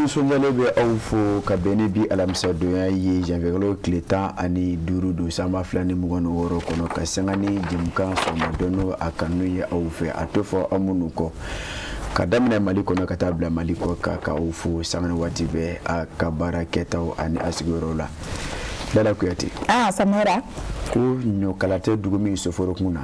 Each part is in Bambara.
Nisɔndiyalen bɛ aw fo ka bɛn ni bi alamisadonya ye, janvier kalo tile 15 don san 2026 kɔnɔ, ka sanga ni jɛmukan sɔgɔma dɔɔni a kanu ye aw fɛ, a tɛ fɔ aw minnu kɔ, ka daminɛ Mali kɔnɔ ka taa bila Mali kɔ kan, k'aw fo sanga ni waati bɛɛ a ka baara kɛtaw ani a sigiyɔrɔw la. Lala Kuyate. Ah, Samara. Ko ɲɔkala tɛ dugu min soforokun na,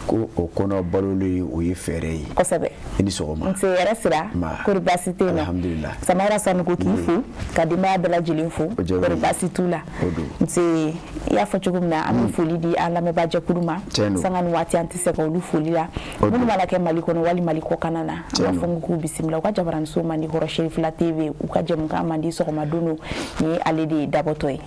ko o kɔnɔ balolen o ye fɛɛrɛ ye. Kosɛbɛ. I ni sɔgɔma. Nse, hɛrɛ sira. Kori baasi tɛ yen nɔ? Alhamdulillah. Samara Sanogo k'i fo ka denbaya bɛɛ lajɛlen fo. Kori baasi t'u la? O don. Nse, i y'a fɔ cogo min na, an bɛ foli di an lamɛnbaajɛkulu ma. Tiɲɛ don. Sanga ni waati an tɛ sɛgɛn olu foli la. Minnu mana kɛ Mali kɔnɔ wali Mali kɔkanna na, an b'a fɔ k'u bisimila u ka jabaraniso mandi kɔrɔ Cherifila TV, u ka jɛmukan mandi sɔgɔma don nin ye ale de ye dabɔtɔ ye.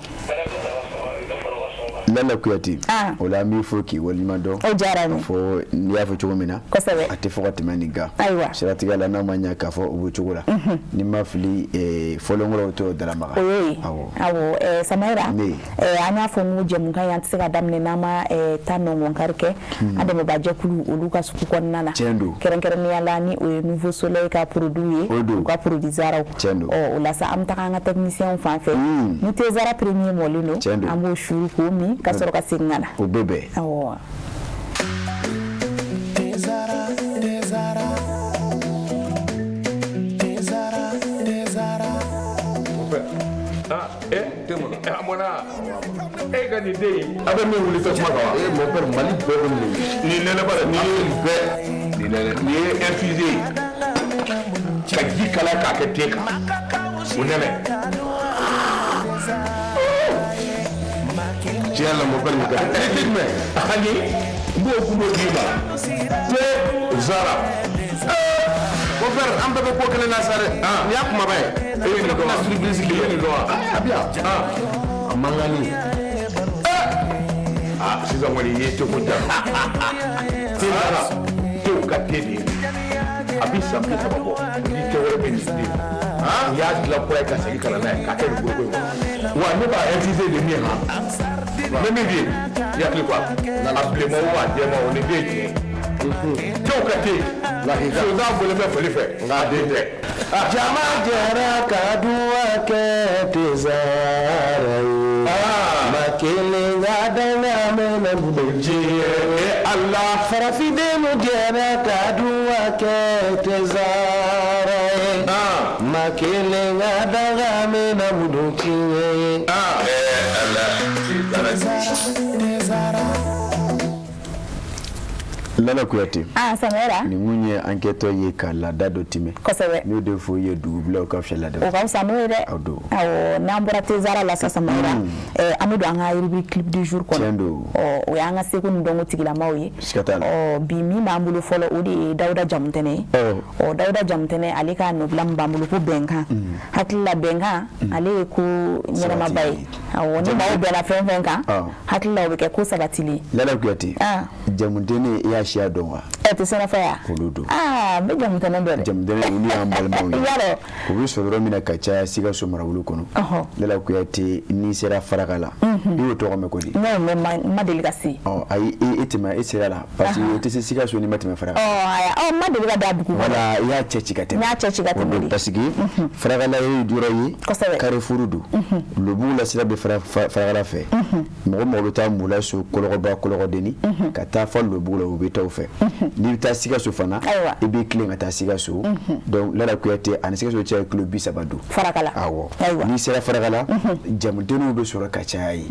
Lala Kuyate, o la an b'i fo k'i waleɲuman dɔn. O diyara n ye. Fɔ n'i y'a fɔ cogo min na. Kosɛbɛ. A tɛ fɔ ka tɛmɛ nin kan. Ayiwa. Siratigɛ la, n'a ma ɲɛ k'a fɔ o bɛ cogo la. N'i ma fili, fɔlenkɔrɔw t'o dalamaga. O y'o ye. Awɔ. Awɔ, Samayira. Ne. An y'a fɔ n ko jɛmukan in an tɛ se ka daminɛ n'an ma taa nɔngɔnkari kɛ. An dɛmɛbaajɛkulu olu ka sugu kɔnɔna na. Tiɲɛ don. Kɛrɛnkɛrɛnnenya la ni o ye Nouveau Soleil ka produit ye. O don. U ka produit Zaraw. Tiɲɛ don. Ɔ o la sa an bɛ taga an ka technicien fan fɛ. Ni thé Zara premier mɔlen don. Tiɲɛ don. An b'o suuru k'o min ka sɔrɔ ka segin ka na. O bɛ bɛn. Awɔ. E ka nin den in, a bɛ min wuli tasuma kan wa? Eh mon père, Mali bɛɛ bɛ nin Nin nɛnɛ ba nin ye bɛɛ nin nɛnɛ nin ye infusé ye ka ji kalaya k'a kɛ te kan, o nɛnɛ. Tiɲɛ la mon père, nin ka di. Nin tɛ jumɛn? Ani n b'o gundo d'i ma. Te Zara. Mon père, an bɛɛ bɛ ko kelen na sa dɛ. Nin y'a kumaba ye. E ye nin dɔn wa? Surprise E ye nin dɔn wa? A bi yan. A man kan ni. Ah, sisan kɔni i ye teko ja. Te Zara, tew ka te de ye. A bi san 30 bɔ, ni te wɛrɛ bɛ nin den. N y'a dilan kura ye ka segin ka na n'a ye k'a kɛ nin foroko in kɔnɔ. Wa ne b'a infusé de min han. N bɛ min f'i ye, i hakili to a la. A bilenman o a jɛman o, nin den ye tiɲɛ ye. Tew ka te. Sonsan bɔlen bɛ fali fɛ, nka a den tɛ. Jama jɛra ka duwa kɛ Thé Zara ye. Ma kelen ka danga mɛnɛ bolo Diɲɛ Ala. Farafindenw jɛra ka duwa kɛ Thé Zara ye. Ma kelen ka danga mɛnɛ bolo tiɲɛ ye. Ala. Thé Zara. Lala Kuyate. Ah, Samayira. Nin kun ye an kɛtɔ ye ka laada dɔ timɛ. Kosɛbɛ. N'o de fɔ ye dugubilaw ka fisa laada. O ka fisa n'o ye dɛ. O don. Awɔ, n'an bɔra Thé Zara la sisan Samayira, an bɛ don an ka rubrique clip du jour kɔnɔ. Tiɲɛ don. Ɔ o y'an ka seko ni dɔnko tigilamaw ye. Siga t'a la. Ɔ bi min b'an bolo fɔlɔ, o de ye Dawuda Jamutɛnɛ ye. Ɔ Dawuda Jamutɛnɛ, ale ka nɔbila min b'an bolo ko bɛnkan. Hakili la bɛnkan, ale ye ko ɲɛnamaba ye. Awɔ, ni maaw bɛnna fɛn fɛn kan, hakili la o bɛ kɛ ko sabatilen. Lala Kuyate. Jamutɛnɛ, i y'a siya dɔn wa? Ɛ tɛ sɛnɛfɔ ya? Olu don. Aa, n bɛ Jamutɛnɛ dɔn dɛ. Jamutɛnɛ, olu y'an balimaw ye. I y'a dɔn. U bɛ sɔrɔ yɔrɔ min na ka caya, Sikaso marabolo kɔnɔ. Lala Kuyate, n'i sera Faraka la, i y'o tɔgɔ mɛn ko di? N y'o mɛn, n ma deli ka se. Ɔ ayi, e tɛmɛ, e sera la parce que o tɛ se Sikaso n'i ma tɛmɛ Faraka. Ɔ ayiwa, ɔ n ma deli ka don a dugu kɔnɔ. Voilà, i y'a cɛ ci ka tɛmɛ. N y'a cɛ ci ka tɛmɛ de. Parce que Farakala ye yɔrɔ ye. Kosɛbɛ. Carrefour don. Lobugu la sira bɛ Farakala fɛ. Mɔgɔ mɔgɔ bɛ taa Mulaso, Kɔlɔkɔba, Kɔlɔkɔdenni ka taa fɔ Lobugu la, u bɛ taa o fɛ. N'i bɛ taa Sikaso fana, i b'i tilen ka taa Sikaso. Donc Lala Kuyate, ani Sikaso cɛ ye kilo 30 don. Farakala. Awɔ. N'i sera Farakala, jamudenninw bɛ sɔrɔ ka caya yen.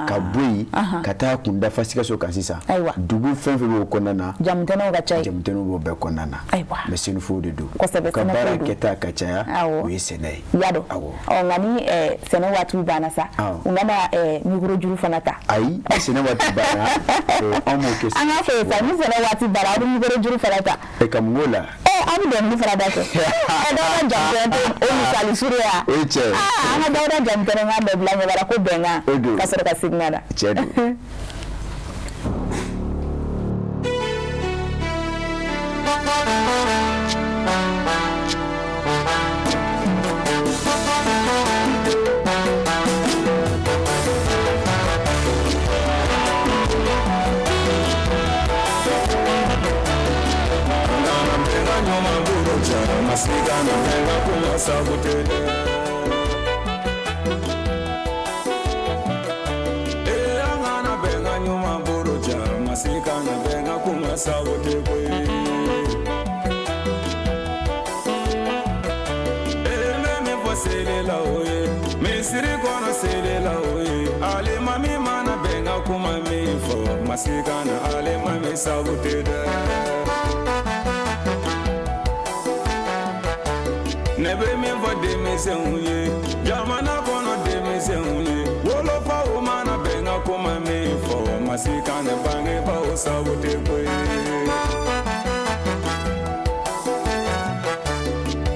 Ka bɔ yen ka taa kun dafa Sikaso kan sisan. Ayiwa. Dugu fɛn fɛn b'o kɔnɔna na. Jamutɛnɛw ka ca yen. Jamutɛnɛw b'o bɛɛ kɔnɔna na. Ayiwa. Mais sɛnɛfɔw de don. Kosɛbɛ, Ka sɛnɛfɔw baara don. kɛta ka caya. Awɔ. O ye sɛnɛ ye. I y'a dɔn. Awɔ. Ɔ nka ni sɛnɛ waatiw banna sa, u nana micro juru fana ta. Ayi, ni sɛnɛ waati banna, an b'o kɛ. An k'a fɔ ye sa, ni sɛnɛ waati banna, aw bɛ micro juru fana ta. E ka mun k'o la? Ɛ aw bɛ dɔnkili fana da kɛ. Ɛ Dawuda Jamutɛnɛ tɛ o misali surun ya? O ye tiɲɛ ye. Aa, an ka Dawuda Jamutɛnɛ k'an bɛɛ bila ɲɛbara ko bɛnkan. O don. Ka sɔrɔ ka segin ka na. Tiɲɛ don. Masi kana bɛn ka kuma sabote dɛ. Ee an kana bɛn ka ɲuman bolo ja, masi kana bɛn ka kuma sabote koyi. Ee n bɛ min fɔ seli la o ye, misiri kɔnɔ seli la o ye, alimami mana bɛn ka kuma min fɔ, masi kana alimami sabote dɛ. Ne bɛ min fɔ denmisɛnw ye, jamana kɔnɔ denmisɛnw ye, wolofaw mana bɛn ka kuma min fɔ, masi kana bangebaaw sabote koyi.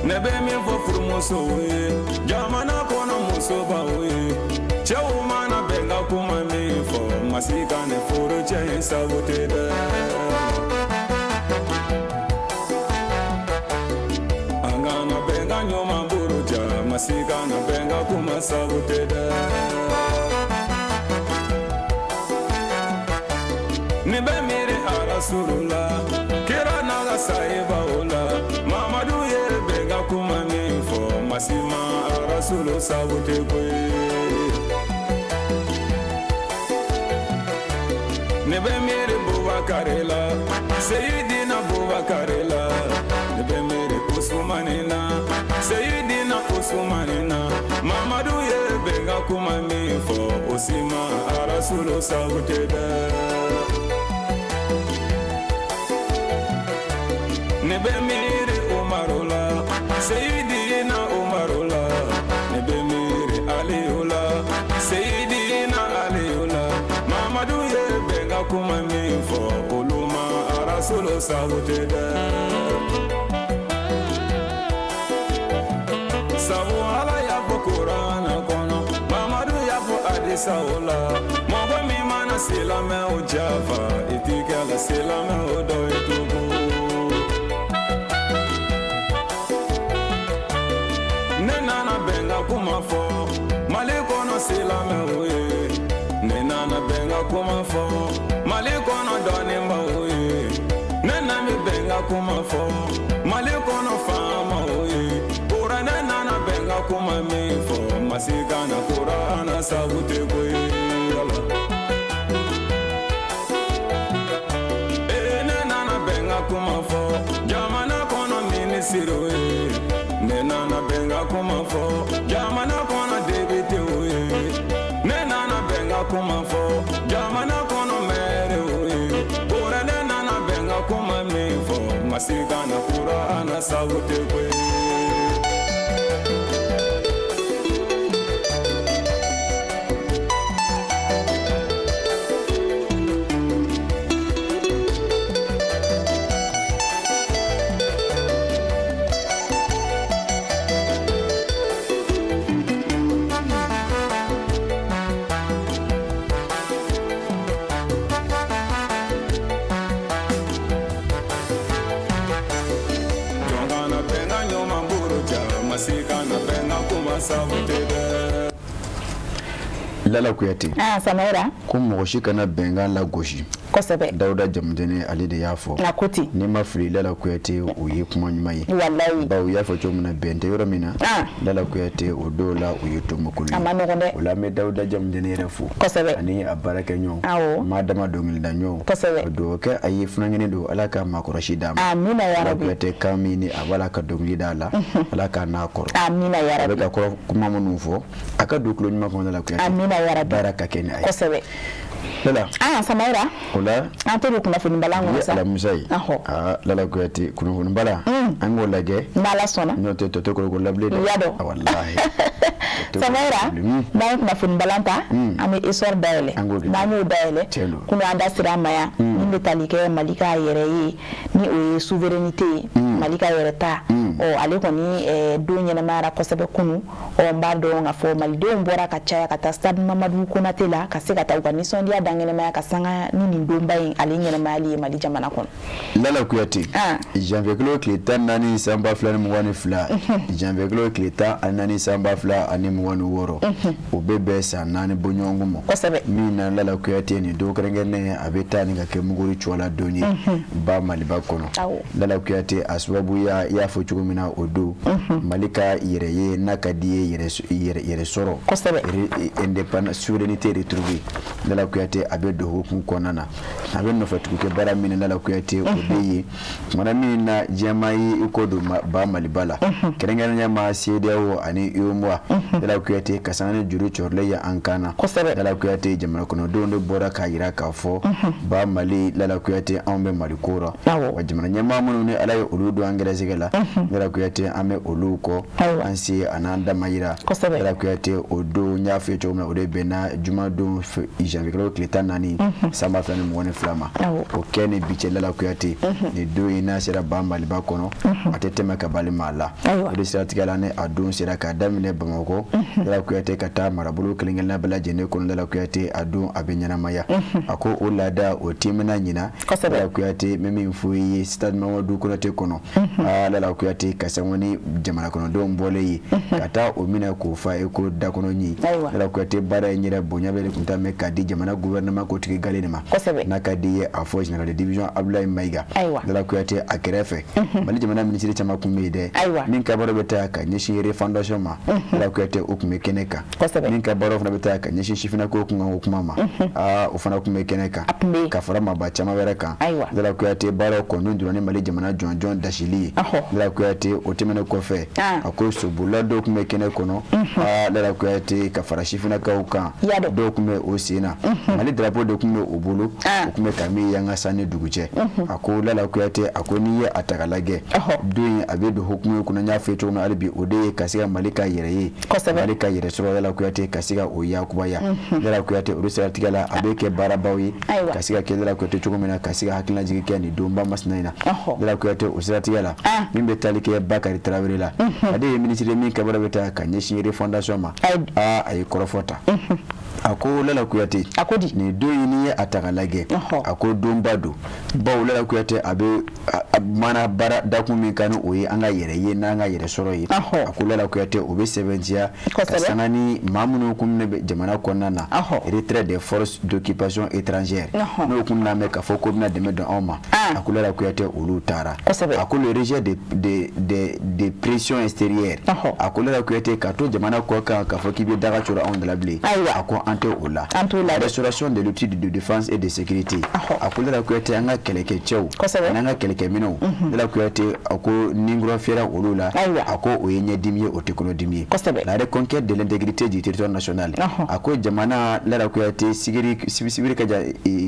Ne bɛ min fɔ furumusow ye, jamana kɔnɔ musobaw ye, cɛw mana bɛn ka kuma min fɔ, masi kana furucɛ in sabote dɛ. An kana bɛn ka ɲuman buruja, masi kana bɛn ka kuma sabote dɛ. Ni bɛ miiri Arasulu la, kira n'a ka sahibaw la, Mamadu ye bɛn ka kuma min fɔ, masi ma Arasulu sabote koyi. Ne bɛ miiri Bubakari la, Seyidina Bubakari la, ne bɛ miiri Usumani na, Seyidina Usumani na, Mamadu ye bɛn ka kuma min fɔ, o si ma Arasulu sabote dɛ. Ne bɛ miiri Umaru la, Seyidina Umaru la, ne bɛ miiri Aliyu la, Seyidina Aliyu la, Mamadu ye bɛn ka kuma min fɔ, olu ma Arasulu sabote dɛ. Sabu Ala y'a fɔ Kurana kɔnɔ, Mamadu y'a fɔ hadisaw la, mɔgɔ min mana silamɛw jafa, i ti kɛla silamɛw dɔ ye tugun. Ne nana bɛn ka kuma fɔ Mali kɔnɔ silamɛw ye, ne nana bɛn ka kuma fɔ Mali kɔnɔ dɔnnibaw ye, ne nana bɛn ka kuma fɔ Mali kɔnɔ faamaw ye, kuranɛ nana bɛn ka kuma min fɔ, masi kana kurana sabote koyi. Ee ne nana bɛn ka kuma fɔ jamana kɔnɔ minisiriw ye, ne nana bɛn ka kuma fɔ jamana kɔnɔ députéw ye, ne nana bɛn ka kuma fɔ jamana kɔnɔ mɛriw ye, kuranɛ nana bɛn ka kuma min fɔ, masi kana kurana sabote koyi. Lala Kuyate. Ah, Samaira. Ko mɔgɔ si kana bɛnkan lagosi. Kosɛbɛ. Dawuda Jamutɛnɛ ale de y'a fɔ. A ko ten. N'i ma fili Lala Kuyate o ye kuma ɲuman ye. Walayi. Bawo i y'a fɔ cogo min na bɛn tɛ yɔrɔ min na. Ah. Lala Kuyate o dɔw la o ye tɔmɔkulu ye. A ma nɔgɔn dɛ. O la an bɛ Dawuda Jamutɛnɛ yɛrɛ fo. Kosɛbɛ. Ani a baarakɛɲɔgɔnw. Awɔ. Maa dama dɔnkilidaɲɔgɔnw. Kosɛbɛ. O dugawu kɛ a ye funankɛnin don Ala ka maakɔrɔsi d'a ma. Amina ya Lala Rabi. Kuyate kan min ni a b'a la ka dɔnkili da la. Ala k'a n'a kɔrɔ. Amina ya A bɛ Rabi. ka kɔrɔ kuma minnu fɔ a ka don tulo ɲuman kɔnɔ Lala Kuyate. Amina ya Rabi. Baara ka kɛ ni a ye. Kosɛbɛ. Lala. Ah, Samaira. O la An to don kunnafoni balan bi kɔnɔ ye sa. alamisa ye. Ahɔ. Aa Lala Kuyate kunnafoni balan. An k'o lajɛ. N'Ala sɔnna. N'o tɛ tɔ tɛ kɔrɔ ko labilen dɛ. I y'a dɔn. Walahi. Samaira, n'an ye kunnafoni balan ta, an bɛ essor dayɛlɛ. An k'o de N'an y'o dayɛlɛ, Tiɲɛ don. kunun an da sera a ma yan, min bɛ tali kɛ Mali ka yɛrɛ ye, ni o ye souveraineté ye, Mali ka yɛrɛ ta. Ɔ ale kɔni don ɲɛnamayara kosɛbɛ kunun. Ɔ n b'a dɔn k'a fɔ malidenw bɔra ka caya ka taa stade Mamadu Konate la, ka se ka taa u ka nisɔndiya dan ɲɛnamaya ka sanga ni nin donba in ale ɲɛnamayali ye Mali jamana kɔnɔ. Lala Kuyate. Ah. Janvier kalo tile 14 san 2022. Janvier kalo tile 14 san 2026. O bɛ bɛn san 4 bɔɲɔgɔnko ma. Kosɛbɛ. Min na Lala Kuyate nin don kɛrɛnkɛrɛnnen a bɛ taa ni ka kɛ muguri cuwala don ye ba Maliba kɔnɔ. Awɔ. Lala Kuyate a sababuya i y'a fɔ cogo min min na o don Mali ka yɛrɛ ye n'a ka di ye yɛrɛ sɔrɔ, indépendance, souveraineté retrouvée. Lala Kuyate, a bɛ don hukumu kɔnɔna na, a bɛ nɔfɛtugu kɛ baara min na, Lala Kuyate, o de ye tumana min na diɲɛmaa ye i kɔ don ba Maliba la, kɛrɛnkɛrɛnnenya ma CEDEAO ani UEMOA. Lala Kuyate, ka sanga ni juru cɔrilen ye an kan na, Lala Kuyate, jamana kɔnɔdenw de bɔra k'a jira k'a fɔ ba Mali, Lala Kuyate, anw bɛ Mali ko rɔ wa jamana ɲɛmaa minnu ni Ala ye olu don an gɛrɛsɛgɛ la, Lala Kuyate, an bɛ olu kɔ an se a n'an damayira. Lala Kuyate, o don n y'a fɔ cogo min na, o de bɛnna jumadon janvier kalo tile 14 san 2022 ma. O kɛ ni bi cɛ, Lala Kuyate, nin don in n'a sera ba Maliba kɔnɔ, a tɛ tɛmɛ ka bali maa la. O de siratigɛ la, ni a don sera k'a daminɛ Bamakɔ, Lala Kuyate, ka taa marabolo kelen kelenna bɛɛ lajɛlen kɔnɔ, Lala Kuyate, a don a bɛ ɲɛnamaya. A ko o laada o timina ɲina. Lala Kuyate, n bɛ min fɔ i ye, stade Mamadu Konate kɔnɔ, Lala Kuyate, ka sanga ni jamana kɔnɔdenw bɔlen ye ka taa o minɛ k'o fa i ko dakɔnɔ ɲin. Lala Kuyate, baara in yɛrɛ bonya bɛ de tun ta mɛn k'a di jamana gouvernement kotigi gale de ma, n'a ka di ye a fɔ général de division Abdoulaye Maïga. Lala Kuyate, a kɛrɛfɛ Mali jamana minisiri caman tun bɛ yen dɛ. Min ka baara bɛ taa ka ɲɛsin refondation ma, Lala Kuyate, o tun bɛ kɛnɛ kan. Min ka baara fana bɛ taa ka ɲɛsin sifinnako kun kan, o kuma ma, o fana tun bɛ kɛnɛ kan, ka fara maaba caman wɛrɛ kan. Lala Kuyate, baaraw kɔni donna ni Mali jamana jɔnjɔn dasili ye. Lala Kuyate, o tɛmɛnen kɔfɛ, a ko sobolila dɔw tun bɛ kɛnɛ kɔnɔ, Lala Kuyate, ka fara sifinnakaw kan, dɔw tun bɛ o sen na, Mali drapeau de tun bɛ o bolo, o tun bɛ ka min yanga san ni dugu cɛ. A ko Lala Kuyate, a ko n'i ye a ta ka lajɛ, don in a bɛ don hukumu kɔnɔ, n y'a fɔ cogo min na hali bi, o de ye ka se ka Mali ka yɛrɛ ye, Mali ka yɛrɛ sɔrɔ, Lala Kuyate, ka se ka o yakubaya. Lala Kuyate, olu siratigɛ la, a bɛ kɛ baarabaw ye ka se ka kɛ, Lala Kuyate, cogo min na ka se ka hakilinajigin kɛ nin donba masina in na. Lala Kuyate, o siratigɛ la, min bɛ tali kɛ Bakari Tarawele la, ale ye minisiri min ka baara bɛ taa ka ɲɛsin refondation ma, a ye kɔrɔfɔ ta. A ko Lala Kuyate, a ko di? Nin don in, n'i ye a ta ka lajɛ, a ko donba don, bawo Lala Kuyate, a bɛ mana baara dakun min kan, ni o ye an ka yɛrɛ ye n'an ka yɛrɛ sɔrɔ ye. A ko Lala Kuyate, o bɛ sɛbɛntiya ka sanga ni maa minnu kun bɛ jamana kɔnɔna na, retrait des forces d'occupation étrangère, n'o kun n'a mɛn k'a fɔ ko bɛna dɛmɛ don anw ma. A ko Lala Kuyate, olu taara. A ko le rejet de pression extérieure, a ko Lala Kuyate, ka to jamana kɔ kan k'a fɔ k'i bɛ daga cɔrɔ anw da la bilen, a ko an tɛ o la. Restauration de l'outil de défense et de sécurité, a ko Lala Kuyate, an ka kɛlɛkɛcɛw n'an ka kɛlɛkɛminɛw, Lala Kuyate, a ko ninkura fiyɛra olu la, a ko o ye ɲɛdimi ye, o tɛ kɔnɔdimi ye. La reconquête de l'intégrité du territoire national, a ko jamana, Lala Kuyate, sigiri sibiri ka ja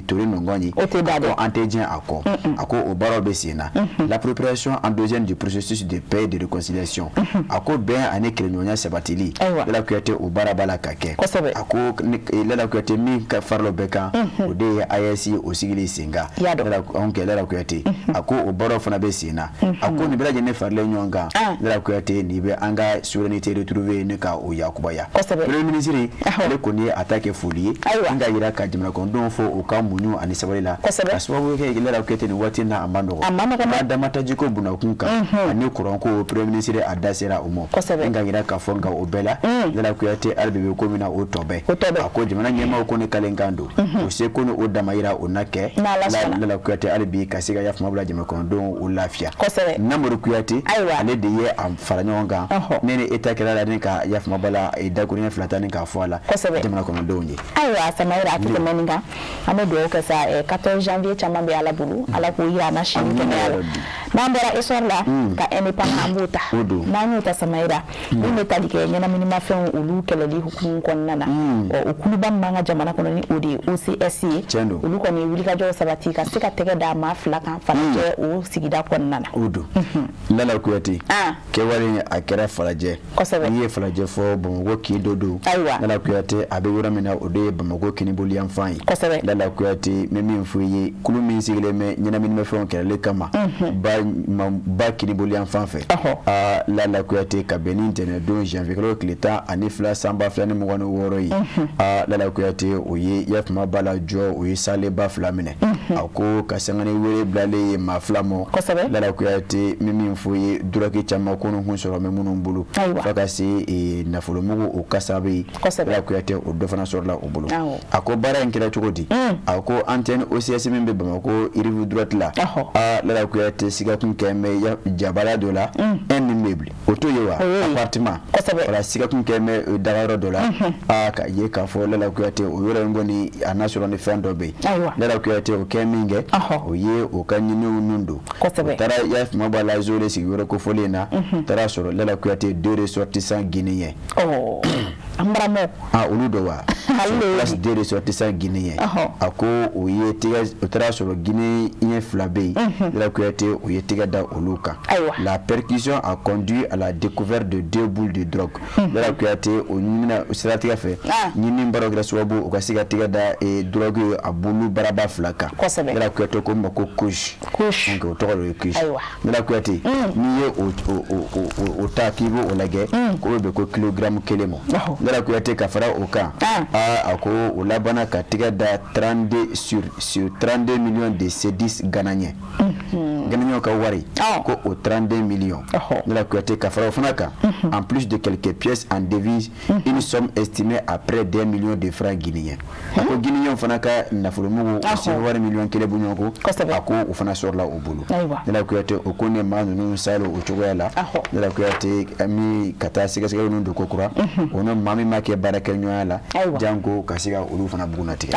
tori nɔngɔn ye, a ko an tɛ diɲɛ a kɔ, a ko o baaraw bɛ sen na. L'appropriation endogène du processus de paix et de réconciliation, a ko bɛn ani kɛlɛɲɔgɔnya sabatili, Lala Kuyate, o baara b'a la ka kɛ. A ko Lala Kuyate, min ka farala o bɛɛ kan, o de ye AES o sigili sen kan. Anw kɛ Lala Kuyate, a ko o baaraw fana bɛ sen na. A ko nin bɛɛ lajɛlen faralen ɲɔgɔn kan, Lala Kuyate, nin bɛ an ka souveraineté retrouvée ne ka o yakubaya. Premier ministre ale kɔni ye a ta kɛ foli ye, n ka yira ka jamana kɔnɔdenw fo u ka muɲu ani sabali la, ka sababu kɛ, Lala Kuyate, nin waati in na a ma nɔgɔn, a damatajiko bunakun kan ani kuranko. Premier ministre a da sera o ma, n ka yira k'a fɔ nka o bɛɛ la, Lala Kuyate, hali bi bɛ ko min na, o tɔ bɛɛ. A ko jamana ɲɛmaaw ko ne kalen kan don, o seko ni o damayira o na kɛ, Lala Kuyate, hali bi ka se ka yafama bila jamana kɔnɔdenw o lafiya. Namori Kuyate, ale de ye a fara ɲɔgɔn kan, ne ni e ta kɛra la ni ka yafama bala dakuruɲɛ fila ta ni k'a fɔ a la jamana kɔnɔdenw ye. Ayiwa Samayira, a tɛ tɛmɛ nin kan, an bɛ dugawu kɛ sa, 14 janvier caman bɛ Ala bolo, Ala k'o yira an na sini kɛnɛya la. N'an bɔra essor la ka indépendant, an b'o ta. N'an y'o ta, Samayira, min bɛ tali kɛ ɲɛnaminimafɛnw olu kɛlɛli hukumu kɔnɔna na, o kuluba min b'an ka jamana kɔnɔ, ni o de ye OCS ye, olu kɔni ye wulikajɔw sabati ka se ka tɛgɛ da maa fila kan Falajɛ o sigida kɔnɔna na. O don, Lala Kuyate, kɛwale a kɛra Falajɛ. N'i ye Falajɛ fɔ, Bamakɔ kin dɔ don. Lala Kuyate, a bɛ yɔrɔ min na, o de ye Bamakɔ kiniboli yanfan ye. Lala Kuyate, n bɛ min fɔ i ye, kulu min sigilen bɛ ɲɛnaminimafɛnw kɛlɛli kama ba kiniboli yanfan fɛ, Lala Kuyate, ka bɛn ni ntɛnɛndon janvier kalo tile 12 san 2026 ye, Lala Kuyate, o ye yafama ba la jɔ, o ye saleba fila minɛ. A ko ka sanga ni wele bilalen ye maa fila ma, Lala Kuyate, n bɛ min fɔ i ye, drogue caman ko kun sɔrɔ bɛ minnu bolo, fo ka se nafolomugu o kasa bɛ yen, Lala Kuyate, o dɔ fana sɔrɔla o bolo. A ko baara in kɛra cogo di? A ko antenne OCS min bɛ Bamakɔ rive droite la, Lala Kuyate, siga siga kun kɛ bɛ jabala dɔ la, un immeuble, o t'o ye wa, appartement. Wala siga kun kɛ bɛ dagayɔrɔ dɔ la. Aa, ka ye k'a fɔ Lala Kuyate, o yɔrɔ in kɔni, a n'a sɔrɔ ni fɛn dɔ bɛ yen, Lala Kuyate, o kɛ min kɛ, o ye o ka ɲiniw nun don. O taara y'a fama b'a la zone sigiyɔrɔ kofɔlen in na, taara sɔrɔ Lala Kuyate, deux ressortissants guinéens. An baramaw. Ah, olu dɔ wa, place, deux ressortissants guinéens. A ko o ye tɛgɛ, o taara sɔrɔ Guinéen fila bɛ yen, Lala Kuyate, o ye tɛgɛ da olu kan. La perquisition a conduit à la découverte de deux boules de drogue. Lala Kuyate, o ɲinina o siratigɛ fɛ, ɲini baaraw kɛra sababu o ka se ka tɛgɛ da drogue ye, a bulu baraba fila kan. Lala Kuyate ko ma ko kush. Kush. Donc o tɔgɔ de ye kush. Lala Kuyate, n'i ye o ta k'i b'o lajɛ, k'o bɛ bɛn ko kilogramme 1 ma. Lala Kuyate, ka fara o kan, aa, a ko o labanna ka tɛgɛ da 32 sur 32 millions de cedis ghanéens, Ghanéens ka wari ko o 32 millions. Lala Kuyate, ka fara o fana kan, en plus de quelques pièces en devise, une somme estimée à près d'un million de francs guinéens. A ko Guinéens fana ka nafolomugu, o se wari miliyɔn 1 bɔ ɲɔgɔn kɔ, a ko o fana sɔrɔla o bolo. Lala Kuyate, o ko ne maa ninnu salo o cogoya la. Lala Kuyate, min ka taa sɛgɛsɛgɛli ninnu don ko kura, o ni maa min ma kɛ baarakɛɲɔgɔnya la, janko ka se ka olu fana bugunnatigɛ.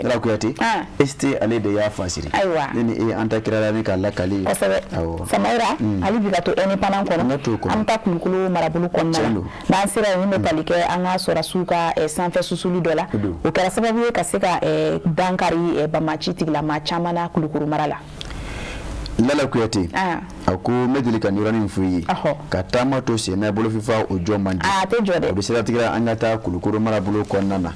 Lala Kuyate, ST ale de y'a fasiri. Ne ni e, an ta kira la ni ka lakali. Kosɛbɛ. Samayira, hali bi ka to indépendant kɔnɔ, an bɛ taa Kulukoro marabolo kɔnɔna la. N'an sera yen, min bɛ tali kɛ an ka sɔrɔdasiw ka sanfɛ susuli dɔ la, o kɛra sababu ye ka se ka dankari bamaci tigilama caman na Kulukoro mara la. Lala Kuyate, a ko n bɛ deli ka nin yɔrɔnin f'i ye, ka taama to sen na, bolofifa o jɔ man di. A tɛ jɔ dɛ. O bɛ siratigɛ, an ka taa Kulukoro marabolo kɔnɔna na.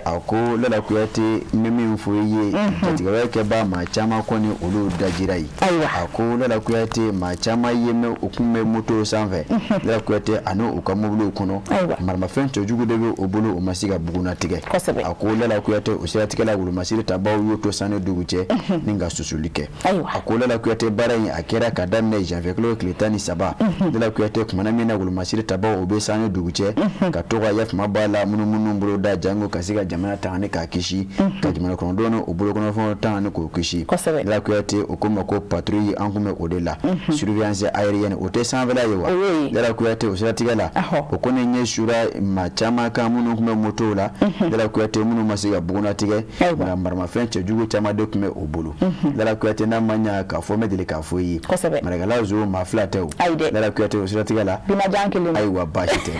A ko Lala Kuyate, n bɛ min fɔ i ye, jatigɛwale kɛbaa maa caman kɔni, olu dajira ye. A ko Lala Kuyate, maa caman ye mɛn u kun bɛ moto sanfɛ, Lala Kuyate, ani u ka mobiliw kɔnɔ, maramafɛn cɛjugu de bɛ o bolo, o ma se ka bugunnatigɛ. A ko Lala Kuyate, o siratigɛ la, wolomasiri tabaw y'o to sanni dugu cɛ ni ka susuli kɛ. A ko Lala Kuyate, baara in a kɛra ka daminɛ janvier kalo tile 13. Lala Kuyate, kumana min na wolomasiri tabaw o bɛ sanni dugu cɛ ka to ka yafama b'a la munumunu bolo da, jango ka se ka jamana tanga ni k'a kisi, ka jamana kɔnɔdenw ni o bolokɔnɔfɛnw tanga ni k'o kisi. Lala Kuyate, o ko ma ko patrouille, an kun bɛ o de la, surveillance aérienne, o tɛ sanfɛla ye wa. Lala Kuyate, o siratigɛ la, o ko ne ɲɛ sura maa caman kan minnu tun bɛ motow la, Lala Kuyate, minnu ma se ka bugunnatigɛ, nka maramafɛn cɛjugu caman de tun bɛ o bolo. Lala Kuyate, n'a ma ɲa k'a fɔ, n bɛ deli k'a fɔ i ye, marakala zo maa fila tɛ o. Lala Kuyate, o siratigɛ la, ayiwa, baasi tɛ.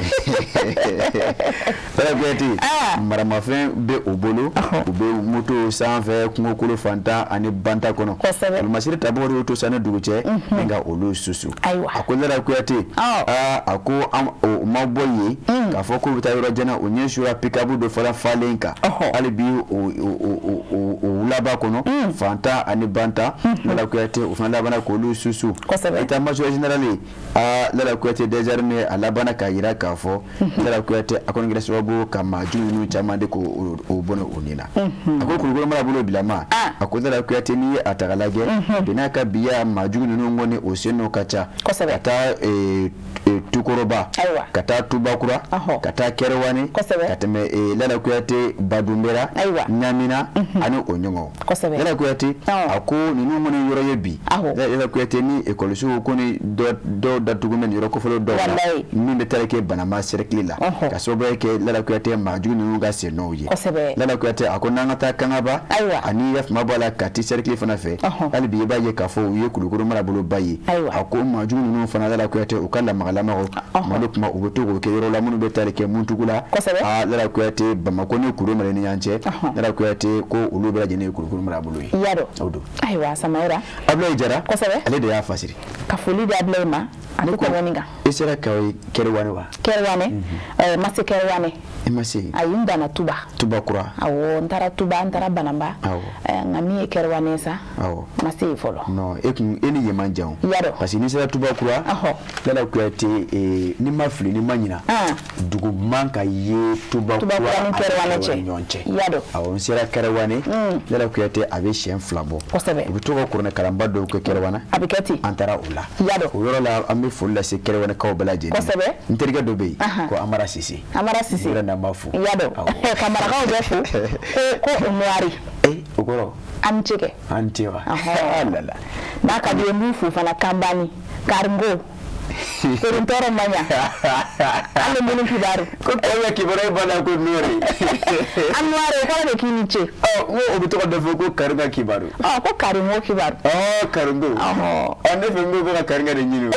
Lala Kuyate, maramafɛn bɛ o bolo, u bɛ moto sanfɛ kungokolo fantan ani banta kɔnɔ. Wolomasiri tabaw de y'o to sanni dugu cɛ ni ka olu susu. A ko Lala Kuyate, aa, a ko o ma bɔ yen k'a fɔ k'u bɛ taa yɔrɔ jan na, o ɲɛ sura pick-up dɔ fana falen kan, hali bi o wulaba kɔnɔ fantan ani banta. Lala Kuyate, o fana labanna k'olu susu. État major général, aa, Lala Kuyate, désormais a labanna k'a jira k'a fɔ Lala Kuyate, a kɔni kɛra sababu ka maa jugu ninnu caman de k'o bɔnɛ o nin na. A ko Kulukoro marabolo bilama, a ko Lala Kuyate, n'i ye a ta k'a lajɛ bi n'a ka biya, maa jugu ninnu kɔni, o sen n'o ka ca, ka taa Tukoroba, ka taa Tubakura, ka taa Kɛrɛwani, ka tɛmɛ Lala Kuyate Badunbera, Ɲamina ani o ɲɔgɔn. Lala Kuyate, a ko ninnu kɔni yɔrɔ ye bi, Lala Kuyate, ni ekɔlisow kɔni dɔw datugu bɛ nin yɔrɔ kofɔlen dɔw la, min bɛ taali kɛ Banama cercle la, ka sababu kɛ Lala Kuyate maa jugu ninnu ka sennɔw ye. Lala Kuyate, a ko n'an ka taa Kangaba ani yafama b'a la Kati cercle fana fɛ, hali bi i b'a ye k'a fɔ u ye Kulukoro maraboloba ye. A ko maa jugu ninnu fana, Lala Kuyate, u ka lamagalamaw kuma dɔ kuma, u bɛ to k'o kɛ yɔrɔ la minnu bɛ taali kɛ Muntugu la. Aa, Lala Kuyate, Bamakɔ ni Kuremale ni ɲɔgɔn cɛ, Lala Kuyate, ko olu bɛɛ lajɛlen ye Kulukoro marabolo ye. O don. Ayiwa, Samayira. Abulayi Jara, ale de y'a fasiri. Ka foli di Abulayi ma, a tɛ tɛmɛ nin kan. I sera ka Kɛrɛwane wa? Kɛrɛwane, ma se Kɛrɛwane. I ma se? Ayi, n danna Tuba. Tuba kura. Awɔ, n taara Tuba, n taara Banamba. Nka min ye Kɛrɛwane sa, ma se yen fɔlɔ. Non, e kun e ni yen man jan o. I y'a dɔn. Parce que n'i sera Tuba kura, Lala Kuyate, n'i ma fili, n'i ma ɲina, dugu man ka ye Tuba kura ni Kɛrɛwane cɛ. Ɲɔgɔn cɛ. I y'a dɔn. Awɔ, n sera Kɛrɛwane, Lala Kuyate, a bɛ siɲɛ 2 bɔ. U bɛ to ka kuranɛ kalanba dɔw kɛ Kɛrɛwane. A bɛ kɛ ten. An taara o la. I y'a dɔn. O yɔrɔ la, an bɛ foli lase Kɛrɛwanekaw bɛɛ lajɛlen ma. N terikɛ dɔ bɛ yen ko Amara Sise. Amara Sise. Yɔrɔ n'an b'a fo. I y'a dɔn. Ka marakaw bɛɛ fo ko ko Noiri. O kɔrɔ? An ce kɛ. An ce wa? Ɔhɔn. N'a ka di ye, n b'u fo fana Kanbani Karingo Korintɔrɔ ma ɲa hali minnu kibaru. Ko kɛmɛ kibaru b'a la ko nɔri. An noire, o kɔrɔ de k'i ni ce. Ɔ, n ko o bɛ tɔgɔ dɔ fɔ ko Karinga kibaru. Ɔ, ko Karingo kibaru. Ɔ, Karingo. Ɔ, ne fɛ n ko bɛ ka Karinga de ɲini.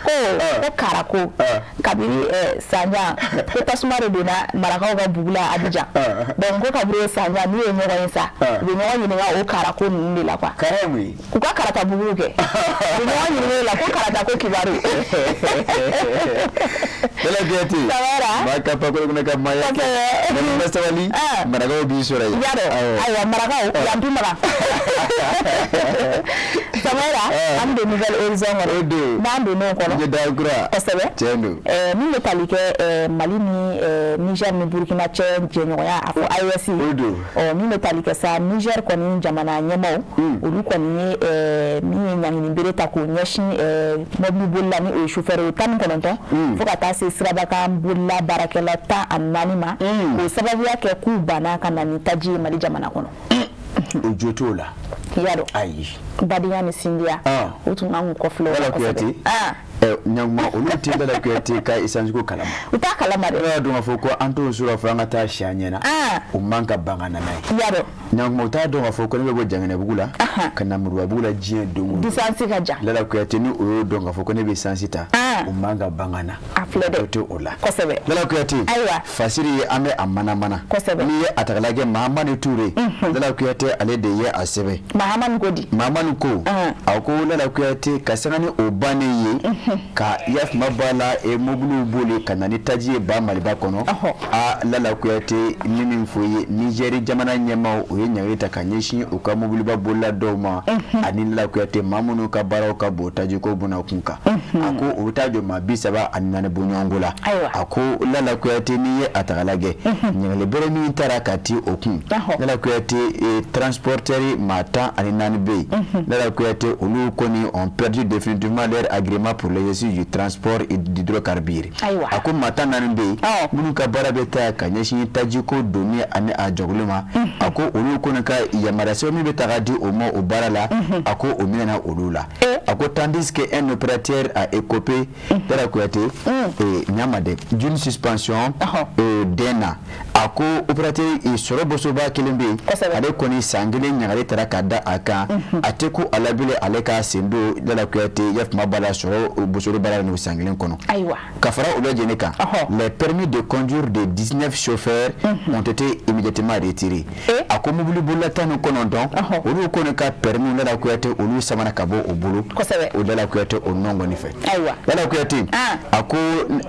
Ko karako kabini sanjan ko tasuma de donna marakaw ka bugu la Abidjan. Donc ko kabini sanjan, n'u ye ɲɔgɔn ye sa, u bɛ ɲɔgɔn ɲininka o karako ninnu de la quoi. Kara ye mun ye? K'u ka karata buguw kɛ, u bɛ ɲɔgɔn ɲininka o la ko karata ko kibaru. Lala Kuyate. Samara. Maa ka pakolo kɔnɔ ka maaya kɛ. Kosɛbɛ. Ni ma sabali. Marakaw b'i sɔrɔ yen. I y'a dɔn. Ayiwa, marakaw yan maga. Samara, an bɛ don Nouvel Horizon kɔnɔ. O don. N'an donn'o kɔnɔ. N ye da kura. Kosɛbɛ. Tiɲɛ don. Min bɛ tali kɛ Mali ni Niger ni Burkina cɛ jɛɲɔgɔnya, a fɔ AES. O don. Ɔ, min bɛ tali kɛ sa, Niger kɔni jamana ɲɛmaaw, olu kɔni ye min ye ɲangini bere ta k'o ɲɛsin mobili bolila ni o ye chauffeur ye 19, fo ka taa se sirabakan bolila baarakɛla 14 ma, k'o sababuya kɛ k'u banna ka na ni taji ye Mali jamana kɔnɔ. O jo t'o la. I y'a dɔn. Ayi. Badenya ni sindiya. O tun kan k'u kɔfilɛ o la Lala kosɛbɛ. Kuyate. Ɲanguma, olu tɛ Lala Kuyate ka essence ko kalama. U t'a kalama dɛ. E b'a dɔn k'a fɔ ko an t'o sɔrɔ fo an ka taa si an ɲɛna. O man ka ban ka na n'a ye. I y'a dɔn. Ɲanguma, u t'a dɔn k'a fɔ ko ne bɛ bɔ Janginɛbugu la ka na Murubabugu la diɲɛ don o don. Distance ka jan. Lala Kuyate, ni o y'o dɔn k'a fɔ ko ne bɛ essence ta, o man ka ban ka na. A filɛ dɛ. O tɛ o la. Kosɛbɛ. Lala Kuyate. Ayiwa. Fasiri, an bɛ a mana. Kosɛbɛ. N'i ye a ta k'a lajɛ, Mahamani Ture. Lala Kuyate, ale de ye a sɛbɛn. Mahamani ko di? Mahamani ko. A ko Lala Kuyate, ka sanga ni o bannen ye, ka yafama b'a la, mobiliw boli ka na ni taji ye ba Maliba kɔnɔ. A Lala Kuyate, ni min fɔ ye, Nizɛri jamana ɲɛmaaw, o ye ɲangili ta ka ɲɛsin u ka mobiliba bolila dɔw ma, ani Lala Kuyate, maa minnu ka baaraw ka bon tajiko buna kun kan. A ko o bɛ taa jɔ maa 34 bɔɲɔgɔnko la. A ko Lala Kuyate, n'i ye a ta k'a lajɛ, ɲangili bere min taara ka ti o kun, Lala Kuyate, transporteur maa 14 bɛ yen, Lala Kuyate, olu kɔni ont perdu définitivement leur agrément pour l'exercice du transport d'hydrocarbures. A ko maa 14 bɛ yen minnu ka baara bɛ taa ka ɲɛsin tajiko donni ani a jɔgɔli ma. A ko olu kɔni ka yamaruya sɛbɛn min bɛ ta ka di o ma o baara la, a ko o minɛna olu la. A ko tandis que un opérateur a écopé, Lala Kuyate, ɲama dɛ, d'une suspension d'un an. A ko opérateur sɔrɔ bosoba kelen bɛ yen, ale kɔni san kelen ɲagali taara ka da a kan, a tɛ ko a la bilen, ale ka sen don, Lala Kuyate, yafama b'a la, sɔrɔ bosoli baara la n'o san kelen kɔnɔ. Ayiwa. Ka fara o bɛɛ lajɛlen kan, les permis de conduire de 19 chauffeurs ont été immédiatement retirés. A ko mobili bolila 19, olu kɔni ka permis, Lala Kuyate, olu samana ka bɔ o bolo. O Lala Kuyate, o nɔ kɔni fɛ. Ayiwa. Lala Kuyate, a ko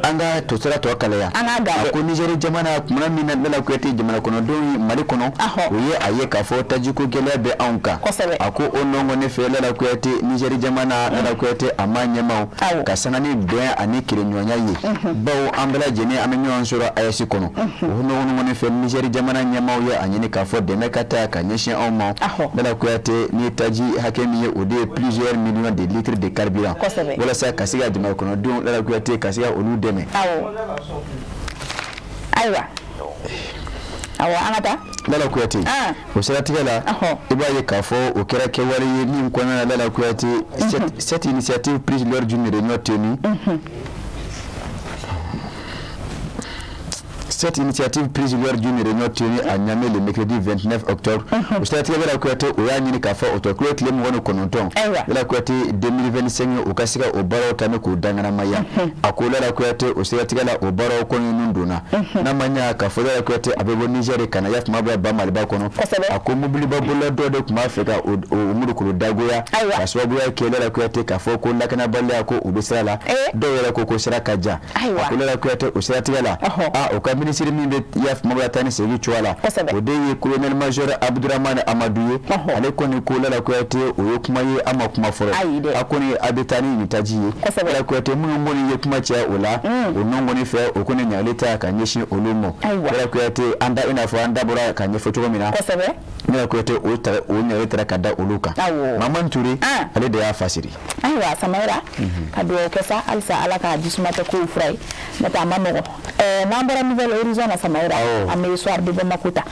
an ka tosira tɔ kalaya. A ko Nizɛri jamana kumana min na, Lala Kuyate, jamana kɔnɔdenw ye Mali kɔnɔ, o ye a ye k'a fɔ tajiko gɛlɛya bɛ anw kan. A ko o nɔ kɔni fɛ, Lala Kuyate, Nizɛri jamana, Lala Kuyate, a ma ɲɛmaaw ka sanga ni bɛn ani kelenɲɔgɔnya ye, bawo an bɛɛ lajɛlen an bɛ ɲɔgɔn sɔrɔ AES kɔnɔ. O nɔ kɔni fɛ, Nizɛri jamana ɲɛmaaw ye a ɲini k'a fɔ dɛmɛ ka taa ka ɲɛsin anw ma, Lala Kuyate, ni taji hakɛ min ye, o de ye plusieurs millions de litres de carburant, walasa ka se ka jamana kɔnɔdenw, Lala Kuyate, ka se ka olu dɛmɛ. Ayiwa. Awɔ, an ka taa. Lala Kuyate, o siratigɛ la, i b'a ye k'a fɔ o kɛra kɛwale ye min kɔnɔna na, Lala Kuyate, cette initiative prise lors d'une réunion tenue. Cette initiative prise lors d'une réunion tenue à Niamey le mercredi 29 octobre. O siratigɛ, Lala Kuyate, o y'a ɲini k'a fɔ o tɔ kilo tile 29, Lala Kuyate, 2025, o ka se ka o baaraw ta ni k'o danganamaya. A ko Lala Kuyate, o siratigɛ la, o baaraw kɔni nun donna n'a ma ɲa k'a fɔ Lala Kuyate, a bɛ bɔ Niger ka na yafama bila ba Maliba kɔnɔ. A ko mobiliba bolila dɔw de tun b'a fɛ ka o murukuru dagoya, ka sababuya kɛ, Lala Kuyate, k'a fɔ ko lakanabaliya ko o bɛ sira la, dɔw yɛrɛ ko sira ka jan. A ko Lala Kuyate, o siratigɛ la, o ka minisiri min bɛ yafama bila taa ni segin cogoya la, o de ye colonel major Abdourahmane Amadou ye. Ale kɔni ko, Lala Kuyate, o ye kuma ye, an ma kuma fɔlɔ. A kɔni a bɛ taa ni nin taji ye. Lala Kuyate, minnu kɔni ye kuma caya o la, o nɔ kɔni fɛ, o kɔni ɲagali ta ka ɲɛsin olu ma. Lala Kuyate, an da i n'a fɔ an da bɔra ka ɲɛfɔ cogo min na, Lala Kuyate, o ɲagali taara ka da olu kan. Mamani Ture, ale de y'a fasiri. Ayiwa, Samayira, ka dugawu kɛ sa halisa, Ala ka jisuma tɛ kow fura ye, n'o tɛ a ma nɔgɔn. N'an bɔra Nouvel Horizon na, Samayira, an bɛ Soir de Bamako ta.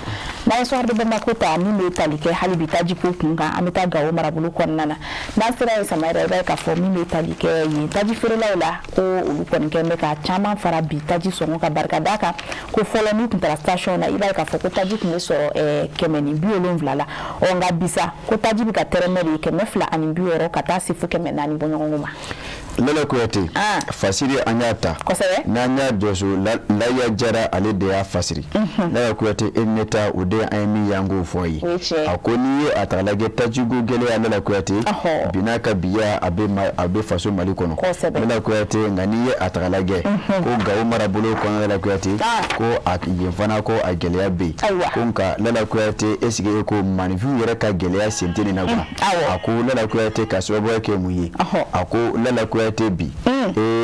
N'an ye Soir de Bamako ta, min bɛ tali kɛ hali bi tajiko kun kan, an bɛ taa Gawo marabolo kɔnɔna na. N'an sera yen, Samayira, i b'a ye k'a fɔ min bɛ tali kɛ yen taji feerelaw la, ko olu kɔni kɛn bɛ ka caman fara bi taji sɔngɔ ka barika d'a kan ko fɔlɔ n'i tun taara station na, i b'a ye k'a fɔ ko taji tun bɛ sɔrɔ 170 la. Ɔ nka bisa ko taji bɛ ka tɛrɛmɛ de 260 ka taa se fo 400 bɔɲɔgɔnko ma. Lala Kuyate, fasiri an y'a ta. N'an y'a jɔso, Laya Jara, ale de y'a fasiri. Laya Kuyate, e ne ta o de an ye min y'an k'o fɔ ye. A ko n'i ye a ta lajɛ, tajiko gɛlɛya, Lala Kuyate, bi n'a ka biya a bɛ faso Mali kɔnɔ. Lala Kuyate, nka n'i ye a ta lajɛ ko Gawo marabolo kɔnɔ, Lala Kuyate, ko a yen fana ko a gɛlɛya bɛ yen. Ko nka Lala Kuyate, est ce que e ko maninfinw yɛrɛ ka gɛlɛya sen tɛ nin na quoi? A ko Lala Kuyate, ka sababuya kɛ mun ye? A ko Lala Kuyate, bi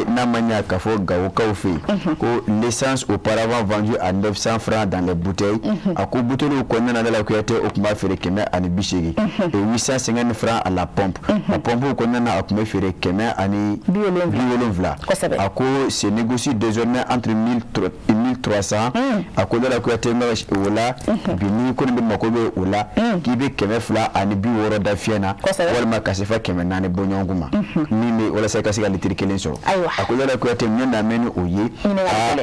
n'a ma ɲa k'a fɔ Gawokaw fɛ yen ko l'essence auparavant vendue à 900 francs dans les bouteilles, a ko buteliw kɔnɔna na, Lala Kuyate, o tun b'a feere 180 et 850 francs à la pompe. A pompe kɔnɔna na, a tun bɛ feere 170. A ko se négocie désormais entre 1300. A ko Lala Kuyate, o la bi n'i kɔni bɛ mako bɛ o la k'i bɛ 260 da fiyɛ na walima ka se fɔ 400 bɔɲɔgɔnko ma min bɛ walasa i ka se ka litiri kelen sɔrɔ. A ko Lala Kuyate, mun na mɛn ni o ye?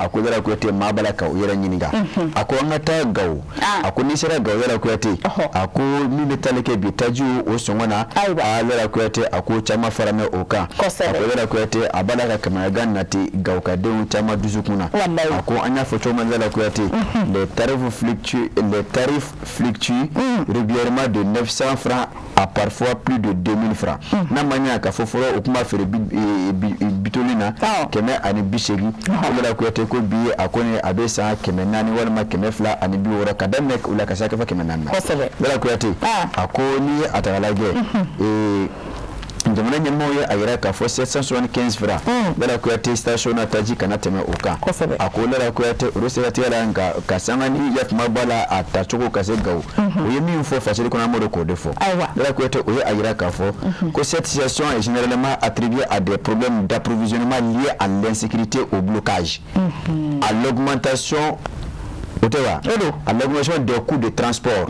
A ko Lala Kuyate, maa b'a la ka o yɛrɛ ɲininka. A ko an ka taa Gawo. A ko n'i sera Gawo, Lala Kuyate, a ko min bɛ tali kɛ bi tajiw o sɔngɔ na, a Lala Kuyate, a ko caman fara mɛ o kan. A ko Lala Kuyate, a b'a la ka kamanagan nati Gawokadenw caman dusukun na. A ko an y'a fɔ cogo min, Lala Kuyate, les tarifs fluctuent régulièrement de 900 francs à parfois plus de 2000 francs. N'a ma ɲɛ k'a fɔ fɔlɔ o tun b'a feere bitoli na 180, o Lala Kuyate, ko bi a ko ni a bɛ san 400 walima 260 ka daminɛ o la ka se fɔ 400 na. Lala Kuyate, a ko n'i ye a ta k'a lajɛ, jamana ɲɛmɔgɔw ye a yira k'a fɔ 775 francs, Lala Kuyate, station na taji kana tɛmɛ o kan. A ko Lala Kuyate, olu siratigɛ la, nka ka sanga ni yakuma b'a la a tacogo ka se Gawo, o ye min fɔ fasiri kɔnɔ, an b'o de k'o de fɔ. Lala Kuyate, o ye a yira k'a fɔ ko cette situation est généralement attribuée à des problèmes d'approvisionnement liés à l'insécurité, au blocage, à l'augmentation o tɛ wa, à l'augmentation des coûts de transport,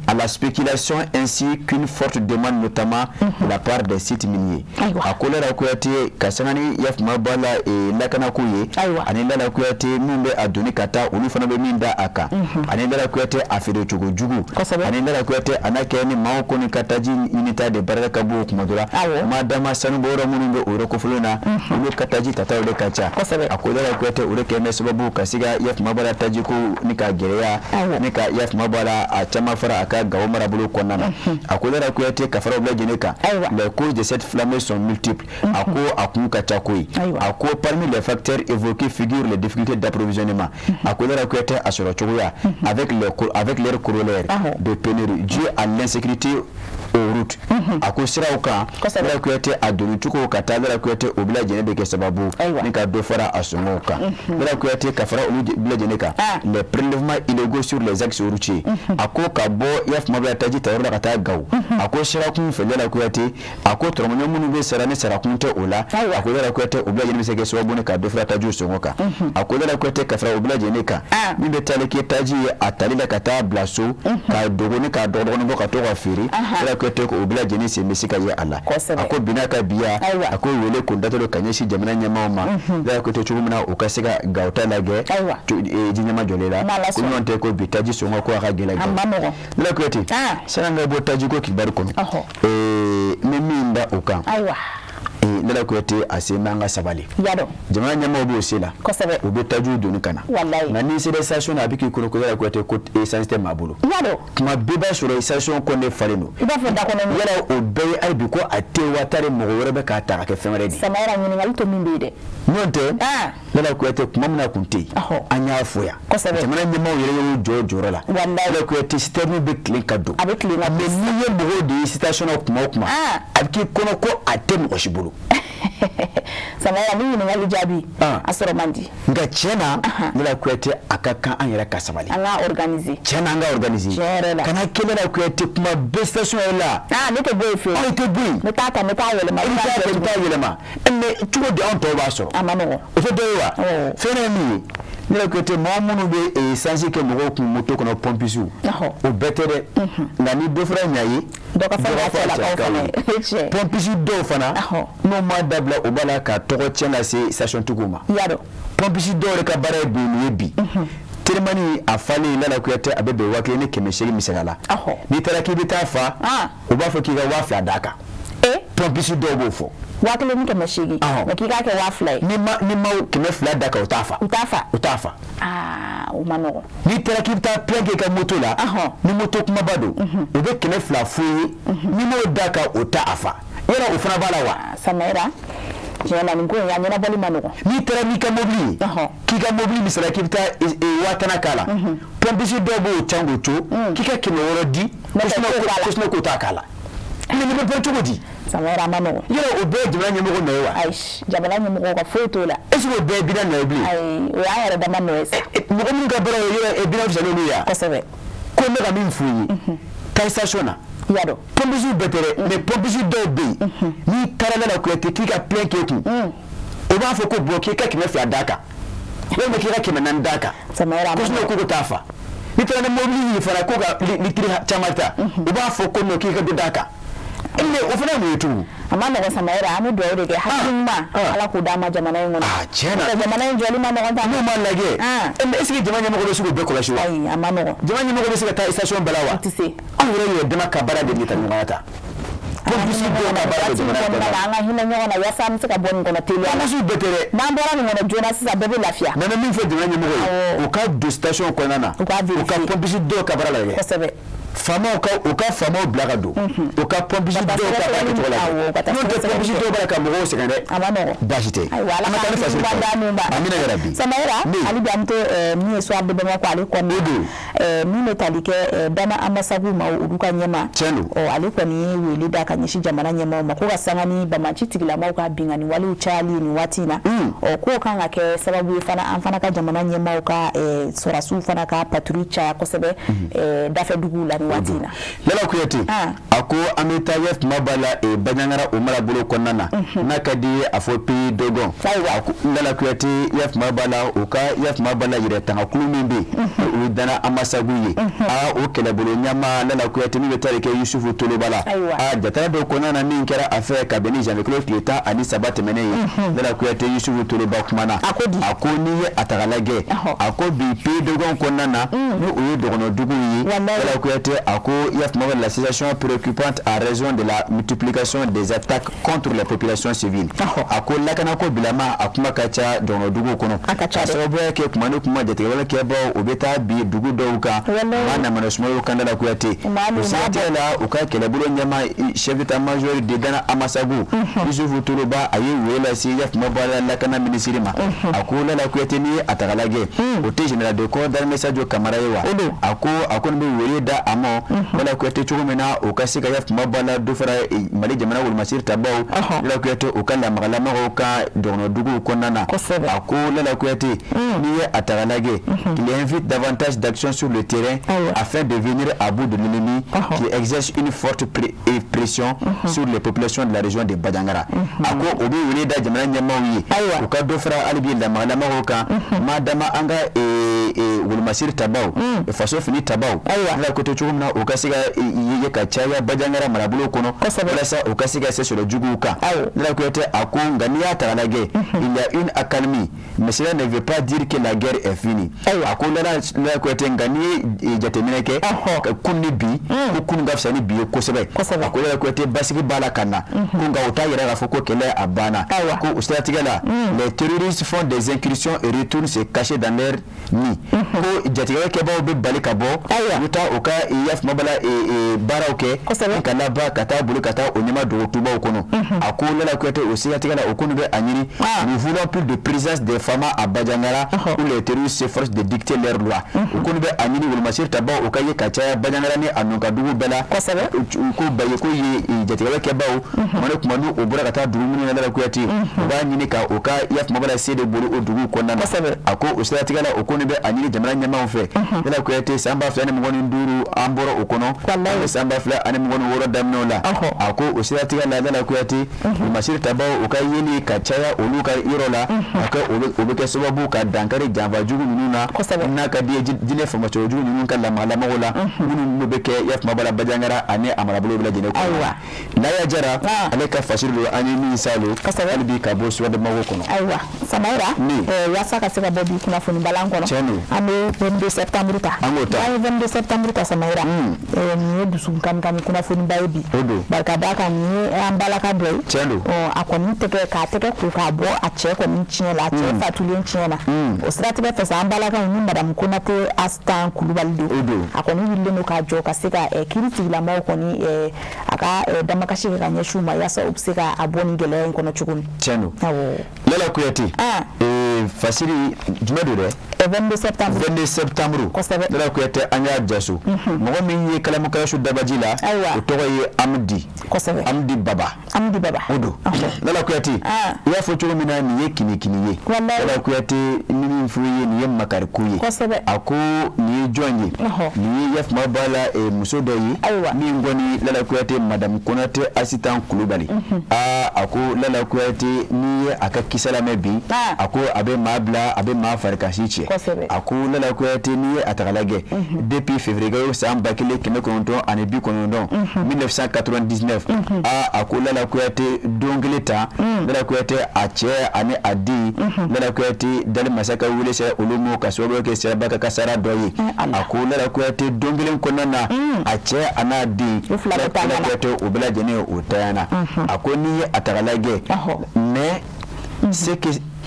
à la spéculation ainsi qu'une forte demande, notamment de la part des sites miniers. A ko Lala Kuyate, ka sanga ni yafuma b'a la lakanako ye, ani Lala Kuyate, min bɛ a doni ka taa, olu fana bɛ min da a kan, ani Lala Kuyate, a feere cogo jugu, ani Lala Kuyate, a n'a kɛ ni maaw kɔni ka taji ɲinita de barika ka bon kuma dɔ la, maa dama sanubɔyɔrɔ minnu bɛ o yɔrɔ kofɔlen na, olu ka taji tataw de ka ca. A ko Lala Kuyate, o de kɛ bɛ sababu ka se ka yafuma b'a la tajiko ni ka gɛlɛya ni ka yafuma b'a la a caman fara a ka Gawo marabolo kɔnɔna na. A ko Lala Kuyate, ka fara o bɛɛ lajɛlen kan, les causes de cette flambée sont multiples. A ko a kun ka ca koyi. A ko parmi les facteurs évoqués figurent les difficultés d'approvisionnement, a ko Lala Kuyate, a sɔrɔ cogoya, avec leur corollaire de pénurie due à l'insécurité aux routes. A ko siraw kan, Lala Kuyate, a doni cogo ka taa, Lala Kuyate, o bɛɛ lajɛlen bɛ kɛ sababu ni ka dɔ fara a sɔngɔw kan. Lala Kuyate, ka fara olu bɛɛ lajɛlen kan, les prélèvements illégaux sur les axes routiers. A ko ka bɔ i y'a faamu bɛ taji ta yɔrɔ la ka taa Gawo, a ko sirakun fɛ, Lala Kuyate, a ko tɔrɔmɔɲɔ minnu bɛ sara ni sarakun tɛ o la, a ko Lala Kuyate, o bɛɛ lajɛlen bɛ se kɛ sababu ni ka dɔ fara tajiw sɔngɔ kan. A ko Lala Kuyate, ka fara o bɛɛ lajɛlen kan, min bɛ taali kɛ taji ye a tali la ka taa bila so k'a dogo ni k'a dɔgɔdɔgɔnin bɔ ka to ka feere, Lala Kuyate, ko o bɛɛ lajɛlen sen bɛ se ka ye a la. A ko bi n'a ka biya, a ko wele kun datɔ ka ɲɛsin jamana ɲɛmaaw ma, Lala Kuyate, cogo min na u ka se ka Gawo ta lajɛ ji ɲɛma jɔlen la, ko ɲɔgɔn tɛ ko bi taji sɔngɔ ko a ka gɛlɛn Gawo. Lala Kuyate, sani an ka bɔ taji ko kibaru kɔnɔ, n bɛ min da o kan, Lala Kuyate, a sen b'an ka sabali. Jamana ɲɛmaaw b'o se la, u bɛ tajiw doni ka na, nka n'i sera station na, a bɛ k'i kɔnɔ ko Lala Kuyate, ko essence tɛ maa bolo. Tuma bɛɛ b'a sɔrɔ station kɔni falen don. I b'a fɔ da kɔnɔ. Yala o bɛɛ ye hali bi ko a tɛ wa tari mɔgɔ wɛrɛ bɛ k'a ta ka kɛ fɛn wɛrɛ de ye? Samayira, ɲininkali to min bɛ yen dɛ. N'o tɛ, Lala Kuyate, tuma min na kun tɛ yen, an y'a fɔ yan, jamana ɲɛmaaw yɛrɛ y'u jɔ o jɔyɔrɔ la. Lala Kuyate, citerne bɛ tilen ka don. A bɛ tilen ka don. Mais n'i ye mɔgɔw de ye station na kuma o kuma, a bɛ k'i kɔnɔ ko a tɛ mɔgɔ si bolo. Samayira, ni ɲininkali jaabi a sɔrɔ man di. Nka tiɲɛ na, Lala Kuyate, a ka kan an yɛrɛ ka sabali. An ka organiser. Tiɲɛ na, an ka organiser. Tiɲɛ yɛrɛ la. Kana kɛ Lala Kuyate kuma bɛɛ station yɛrɛ la. Ne tɛ bɔ yen fiyewu. Aw tɛ bɔ yen. N bɛ taa ta, n bɛ taa yɛlɛma. I bɛ taa ta, i bɛ taa yɛlɛma, mais cogo di anw tɔw b'a sɔrɔ? A ma nɔgɔn. O tɛ dɔ ye wa? Fɛn ye min ye, Ne yɛrɛ Kuyate, mɔgɔ minnu bɛ essence kɛ mɔgɔw kun moto kɔnɔ, pompiste, o bɛɛ tɛ dɛ, nka ni dɔ fɔra ɲa ye, dɔ ka fara cɛlakaw fana ye. Pompiste dɔw fana, n'o ma dabila, o b'a la ka tɔgɔ tiɲɛ lase station tigiw ma. I y'a dɔn. Pompiste dɔw yɛrɛ ka baara ye bi nin ye bi. Telimani a falen, Lala Kuyate, a bɛ bɛn 1800 misaliya la. N'i taara k'i bɛ taa fa, u b'a fɔ k'i ka 2000 d'a kan. Pompiste dɔw b'o fɔ. 1800. Mais k'i k'a kɛ 2000 ye. Ni ma 200 d'a kan, u t'a fa. U t'a fa. U t'a fa. Aa, o ma nɔgɔn. N'i taara k'i bɛ taa plein kɛ i ka moto la, ni moto kumaba don, u bɛ 200 f'u ye, n'i m'o d'a kan, o t'a a fa. Yala o fana b'a la wa? Samayira, tiɲɛ na, nin ko in a ɲɛnabɔli ma nɔgɔn. N'i taara n'i ka mobili ye, k'i ka mobili misaliya k'i bɛ taa 10 000 k'a la, pompiste dɔw b'o can k'o to k'i ka 600 di, ko sinon k'o t'a k'a la. Mais nin bɛ bɔ cogo di? Samayira, a ma nɔgɔn. Yala o bɛɛ ye jamana ɲɛmɔgɔ nɔ ye wa? Ayi, jamana ɲɛmɔgɔw ka foyi t'o la. Est ce que o bɛɛ ye bina nɔ ye bilen? Ayi, o y'an yɛrɛ dama nɔ ye sa. Mɔgɔ minnu ka baara ye yɔrɔ bina fisaya n'olu ye wa? Kosɛbɛ. Ko n bɛ ka min f'u ye, taa station na. I y'a dɔn. Pompiste bɛɛ tɛ dɛ, mais pompiste dɔw bɛ yen, n'i taara Lala Kuyate k'i ka plein k'e kun, o b'a fɔ ko bon, k'i ka 200 d'a kan walima k'i ka 400 d'a kan. Samayira, a ma ko sinon k'u t'a fa. N'i taara ni mobili ye fana ko ka litiri caman ta, u b'a fɔ ko non, k'i ka dɔ d'a kan. Mais o fana ye mun ye tugun? A ma nɔgɔn Samayira, an bɛ dugawu de kɛ, hakili ɲuman, Ala k'o d'an ma jamana in kɔnɔ. Ah, tiɲɛ na. Jamana in jɔli ma nɔgɔn tan. N'u m'a lajɛ, mais est ce que jamana ɲɛmɔgɔ bɛ se k'o bɛɛ kɔlɔsi wa? Ayi, a ma nɔgɔn. Jamana ɲɛmɔgɔ bɛ se ka taa station bɛɛ la wa? U tɛ se. Anw yɛrɛ dama ka baara de bɛ taa ɲɔgɔn ta. Pompiste dɔw ka baara bɛ jamana kɔnɔ. An ka hinɛ ɲɔgɔn na yaasa an bɛ se ka bɔ nin kɔnɔ teliya la. Pompiste bɛɛ tɛ dɛ. N'an bɔra nin kɔnɔ joona sisan, bɛɛ bɛ lafiya. Mais n bɛ min fɔ jamana ɲɛmɔgɔ ye, u ka don station kɔnɔna na. U k'a vérifier. U ka pompiste dɔw ka baara lajɛ. Kosɛbɛ. Faamaw ka, u ka faamaw bila ka don, u ka pompiste dɔw ka baara kɛcogo lajɛ, n'o tɛ pompiste dɔw b'a la ka mɔgɔw sɛgɛn dɛ. A ma nɔgɔn. Baasi tɛ. Ayiwa, Ala an ka taa ni k'an fasiri ɲuman d'an n'u ma. Amina yarabi. Samayira, hali bi an bɛ to min ye Soir de Bamako ale kɔnɔna na, min bɛ tali kɛ Dana Amasagu ma, olu ka ɲɛma. Tiɲɛ don. Ɔ, ale kɔni ye wele da ka ɲɛsin jamana ɲɛmaaw ma ko ka sanga ni banbaanci tigilamaw ka binkanni walew cayali nin waati in na. Ɔ, k'o kan ka kɛ sababu ye fana, an fana ka jamana ɲɛmaaw ka sɔrɔdasiw fana ka patrouille caya kosɛbɛ dafɛ duguw la nin waati in na. Lala Kuyate, a ko an bɛ taa ɲɛ tuma b'a la Bandiagara, o marabolo kɔnɔna na, n'a ka di ye a fɔ pays Dogon. Ayiwa. Lala Kuyate, ya tuma b'a la, u ka ya tuma b'a la yɛrɛ tangakulu min bɛ yen, o ye Dana Amasagu ye. Aa, o kɛlɛbolo ɲɛmaa Lala Kuyate min bɛ taa de kɛ Yusufu Toloba la. Ayiwa. Aa, jatala dɔw kɔnɔna na min kɛra a fɛ kabini janvier kalo tile 13 tɛmɛnen ye, Lala Kuyate, Yusufu Toloba kumana. A ko di? A ko n'i ye a ta k'a lajɛ, a ko bi pays Dogon kɔnɔna na, ni o ye dɔgɔnɔduguw ye. Lala Kuyate a ko ya tuma la situation préoccupante à raison de la multiplication des attaques contre les populations civiles. A ko lakanako bilama, a kuma ka ca dɔgɔnɔduguw kɔnɔ. A ka ca dɛ. Ka sababuya kɛ kuma ni kuma jatigɛwale kɛbaw, u bɛ taa bi dugu dɔw kan. Maa namana Sumaworo kan, Lala Kuyate. O siratigɛ la, u ka kɛlɛbolo ɲɛmaa, chef d'état-major de Dana Amasagu, Yusufu Toloba, a ye wele lase ya tuma b'a la lakana minisiri ma. A ko Lala Kuyate, n'i ye a ta k'a lajɛ, o tɛ général de corps d'armée Sadio Kamara ye wa? A ko a kɔni bɛ wele da a ma, Lala Kuyate, cogo min na o ka se ka ya tuma b'a la dɔ fara Mali jamana wolomasiri tabaw, Lala Kuyate, u ka lamagalamaw ka dɔgɔnɔduguw kɔnɔna na. A ko Lala Kuyate, n'i ye a ta k'a lajɛ, il invite davantage d'actions sur le terrain afin de venir à bout de l'ennemi qui exerce une forte pression sur les populations de la région de Bandiagara. A ko o bɛ wele da jamana ɲɛmaaw ye, u ka dɔ fara hali bi lamagalamaw kan, maa dama an ka wolomasiri tabaw, faso fini tabaw, Lala Kuyate, cogo min na u ka se ka ye ka caya Bandiagara marabolo kɔnɔ, walasa u ka se ka se sɔrɔ juguw kan. Lala Kuyate a ko nka n'i y'a ta k'a lajɛ, il y a une accalmie, mais cela ne veut pas dire que la guerre est finie. A ko Lala Kuyate, nka n'i ye jateminɛ kɛ kun ni bi, ko kunun ka fisa ni bi ye kosɛbɛ. A ko Lala Kuyate, basigi b'a la ka na, ko nka o t'a yira k'a fɔ ko kɛlɛ a banna. Ko o siratigɛ la, les terroristes font des incursions et retournent se cacher dans leur nid. Ko jatigɛwale kɛbaaw bɛ bali ka bɔ, u bɛ taa u ka yafama bala baaraw kɛ ka laban ka taa boli ka taa o ɲɛma dogo tubaw kɔnɔ. A ko Lala Kuyate, o siratigɛ la, o kɔni bɛ a ɲini, nous voulons plus de présence des FAMa à Bandiagara où les terroristes s'efforcent de dicter leur loi. O kɔni bɛ a ɲini wolomasiri tabaw, o ka ye ka caya Bandiagara ni a nɔnkadugu bɛɛ la. Ko bayi ko ye jatigɛwale kɛbaw kuma ni kuma, n'u o bɔra ka taa dugu minnu na, Lala Kuyate, u b'a ɲini ka u ka yafama bala se de boli o dugu kɔnɔna na. A ko o siratigɛ la, o kɔni bɛ a a ɲini jamana ɲɛmaaw fɛ. Lala Kuyate, san 2025, an bɔra o kɔnɔ, an bɛ san 2026 daminɛ o la. A ko o siratigɛ la, Lala Kuyate, masiri tabaw, u ka yeli ka caya olu ka yɔrɔ la, a kɛ o bɛ kɛ sababu ka dankari janfa jugu ninnu na, n'a ka di ye jinɛ faamacogo jugu ninnu ka lamagalamaw la, minnu bɛ kɛ yafama la Bandiagara ani a marabolo bɛɛ lajɛlen kɔnɔ. Laya Jara, ale ka fasiri don an ye min salo hali bi ka bɔ Soir de Bamako kɔnɔ. Ayiwa Samayira, yaasa ka se ka bɔ bi kunnafoni balan kɔnɔ, an bɛ 22 septembre ta. An k'o ta. N'an ye 22 septembre ta, Samayira, nin ye dusu kamikami kunnafoniba ye bi. O don. Bari ka d'a kan, nin ye an balaka dɔ ye. Tiɲɛ don. A kɔni tɛgɛ k'a tɛgɛ ko k'a bɔ a cɛ kɔni tiɲɛ la, a cɛ fatulen tiɲɛ na. O siratigɛ fɛ sa, an balakaw ni madame Konate Asitan Kulubali don. O don. A kɔni wulilen don k'a jɔ ka se ka kiiri tigilamɔgɔw kɔni, a ka damakasi kɛ ka ɲɛsin u ma, yaasa u bɛ se ka a bɔ nin gɛlɛya in kɔnɔ cogo min. Tiɲɛ don. Lala Kuyate, fasiri jumɛn don dɛ? 22 septembre. 22 septembre. Kosɛbɛ. Lala Kuyate, an y'a jaso. Mɔgɔ min ye kalamukalasu dabaji la, o tɔgɔ ye Amidi. Kosɛbɛ. Amidi Baba. Amidi Baba. O don. Lala Kuyate, i y'a fɔ cogo min na, nin ye kinikini ye. Lala Kuyate, ni min f'u ye, nin ye makariko ye. Kosɛbɛ. A ko nin ye jɔn ye? Nin ye yafama b'a la, muso dɔ ye. Min kɔni, Lala Kuyate, madame Konate Asitan Kulubali. Aa, a ko Lala Kuyate, n'i ye a ka kisa lamɛn bi, a ko a bɛ maa bila, a bɛ maa farikasi cɛ. A ko Lala Kuyate, n'i ye a ta k'a lajɛ, depuis février kalo san 1990, 1999, aa, a ko Lala Kuyate, don kelen ta, Lala Kuyate, a cɛ ani a den, Lala Kuyate, dali masa ka wele sera olu ma ka sababu kɛ siraba ka kasara dɔ ye. A ko Lala Kuyate, don kelen kɔnɔna na, a cɛ a n'a den, Lala Kuyate, o bɛɛ lajɛlen o tayana. A ko n'i ye a ta k'a lajɛ, mais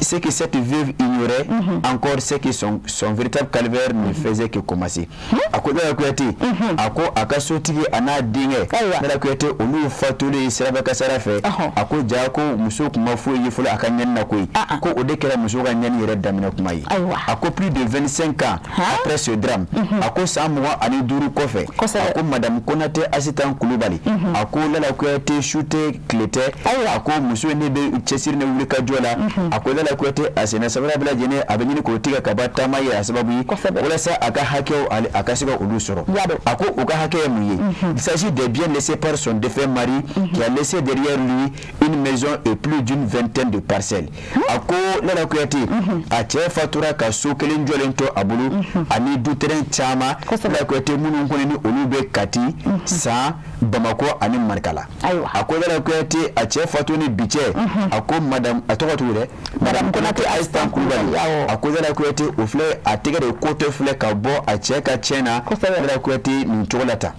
ce que cette veuve ignorait encore, c'est que son véritable calvaire ne faisait que commencer. A ko Lala Kuyate, a ko a ka sotigi a n'a denkɛ, Lala Kuyate, olu fatulen siraba kasara fɛ. A ko ja ko muso tun ma foyi ye fɔlɔ a ka ɲani na koyi, ko o de kɛra muso ka ɲani yɛrɛ daminɛ kuma ye. A ko plus de 25 ans après ce drame, a ko san 25 kɔfɛ, a ko madame Konate Asitan Kulubali, a ko Lala Kuyate, su tɛ tile tɛ, a ko muso in ne bɛ cɛsiri ni wuli ka jɔ la. A ko Lala Kuyate, a senna sabara bɛɛ lajɛlen a bɛ ɲini k'o tigɛ ka ban taama ye a sababu ye walasa a ka hakɛw, a ka se ka olu sɔrɔ. A ko u ka hakɛ ye mun ye? Il s'agit des biens laissés par son défunt mari, qui a laissé derrière lui une maison et plus d'une vingtaine de parcelles. A ko Lala Kuyate, a cɛ fatura ka so kelen jɔlen to a bolo ani du terrain caman, Lala Kuyate, minnu kɔni ni olu bɛ Kati, San, Bamakɔ ani Marikala. A ko Lala Kuyate, a cɛ fatu ni bi cɛ, a ko madame, a tɔgɔ tugu dɛ, madame Konate Asitan Kulubali, a ko Lala Kuyate, o filɛ a tɛgɛ de ko tɔ filɛ ka bɔ a cɛ ka tiɲɛ na, Lala Kuyate, nin cogo la tan.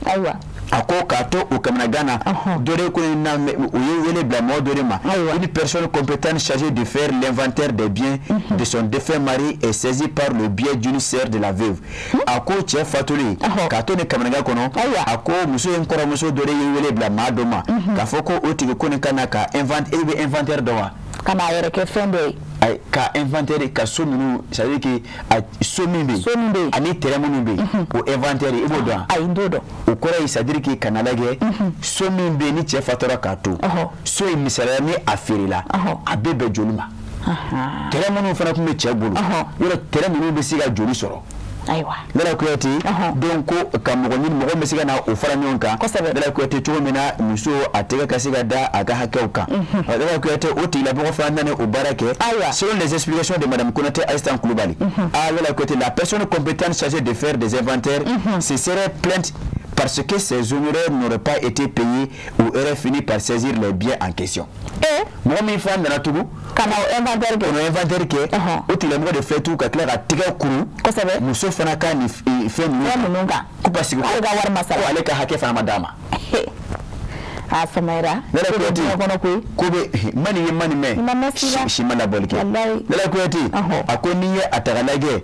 A ko k'a to o kamanagan na, dɔ de ko na u ye wele bila mɔgɔ dɔ de ma. Une personne compétente chargée de faire l'inventaire des biens de son défunt mari est saisie par le biais d'une sœur de la veuve. A ko cɛ fatulen, k'a to nin kamanagan kɔnɔ, a ko muso in kɔrɔmuso dɔ de ye wele bila maa dɔ ma k'a fɔ ko o tigi ko nin ka na ka inventaire. E bɛ inventaire dɔn wa? Ka n'a yɛrɛ kɛ fɛn dɔ ye. Ayi, ka inventaire ka so ninnu, c'est à dire que a so min bɛ yen, so min bɛ yen, ani terrain minnu bɛ yen, o inventaire, i b'o dɔn wa? Ayi, n t'o dɔn. O kɔrɔ ye, c'est à dire que ka na lajɛ so min bɛ yen ni cɛ fatura k'a to, so in misaliya, ni a feerela, a bɛ bɛn joli ma? Terrain minnu fana tun bɛ cɛ bolo, yɔrɔ terrain ninnu bɛ se ka joli sɔrɔ? Lala Kuyate, donc ko ka mɔgɔ ɲini, mɔgɔ bɛ se ka na o fara ɲɔgɔn kan. Lala Kuyate, cogo min na muso a tɛgɛ ka se ka da a ka hakɛw kan, Lala Kuyate, o tigilamɔgɔ fana nana o baara kɛ. Selon les explications de madame Konate Asitan Kulubali, ah, Lala Kuyate, la personne compétente chargée de faire des inventaires se serait plainte parce que ses honoraires n'auraient pas été payés ou auraient fini par saisir les biens en question. Mɔgɔ min fana nana tugun ka na o inventaire kɛ, o inventaire kɛ, o tigilamɔgɔ de filɛ tugun ka tila ka tɛgɛ kuru muso fana ka nin fɛn ninnu kan, ko parce que ale ka wari ma sara, ko ale ka hakɛ fana ma d'a ma. A Samayira, Lala Kuyate, kɔnɔ koyi. Ko bɛ mani ye mani mɛn si ma labɔli kɛ. Lala Kuyate, a ko n'i ye a ta k'a lajɛ,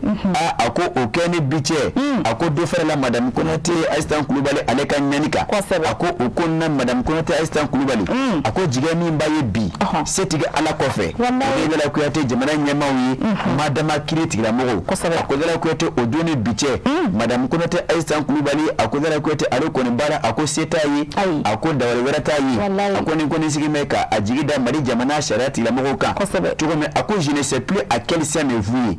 a ko o kɛ ni bi cɛ, a ko dɔ fɛrɛ la madame Konate Asitan Kulubali ale ka ɲani kan. A ko o ko na madame Konate Asitan Kulubali, a ko jigɛ min b'a ye bi, setigi Ala kɔfɛ, o de ye Lala Kuyate jamana ɲɛmaaw ye, madama kiiri tigilamɔgɔw. A ko Lala Kuyate, o don ni bi cɛ, madame Konate Asitan Kulubali, a ko Lala Kuyate, ale kɔni baara, a ko se t'a ye, a ko dabali wɛrɛ t'a ye. A ko ni ko ni sigi bɛ ka a jigi da Mali jamana sariya tigilamɔgɔw kan cogo min, a ko je ne sais plus à quel saint me vouer.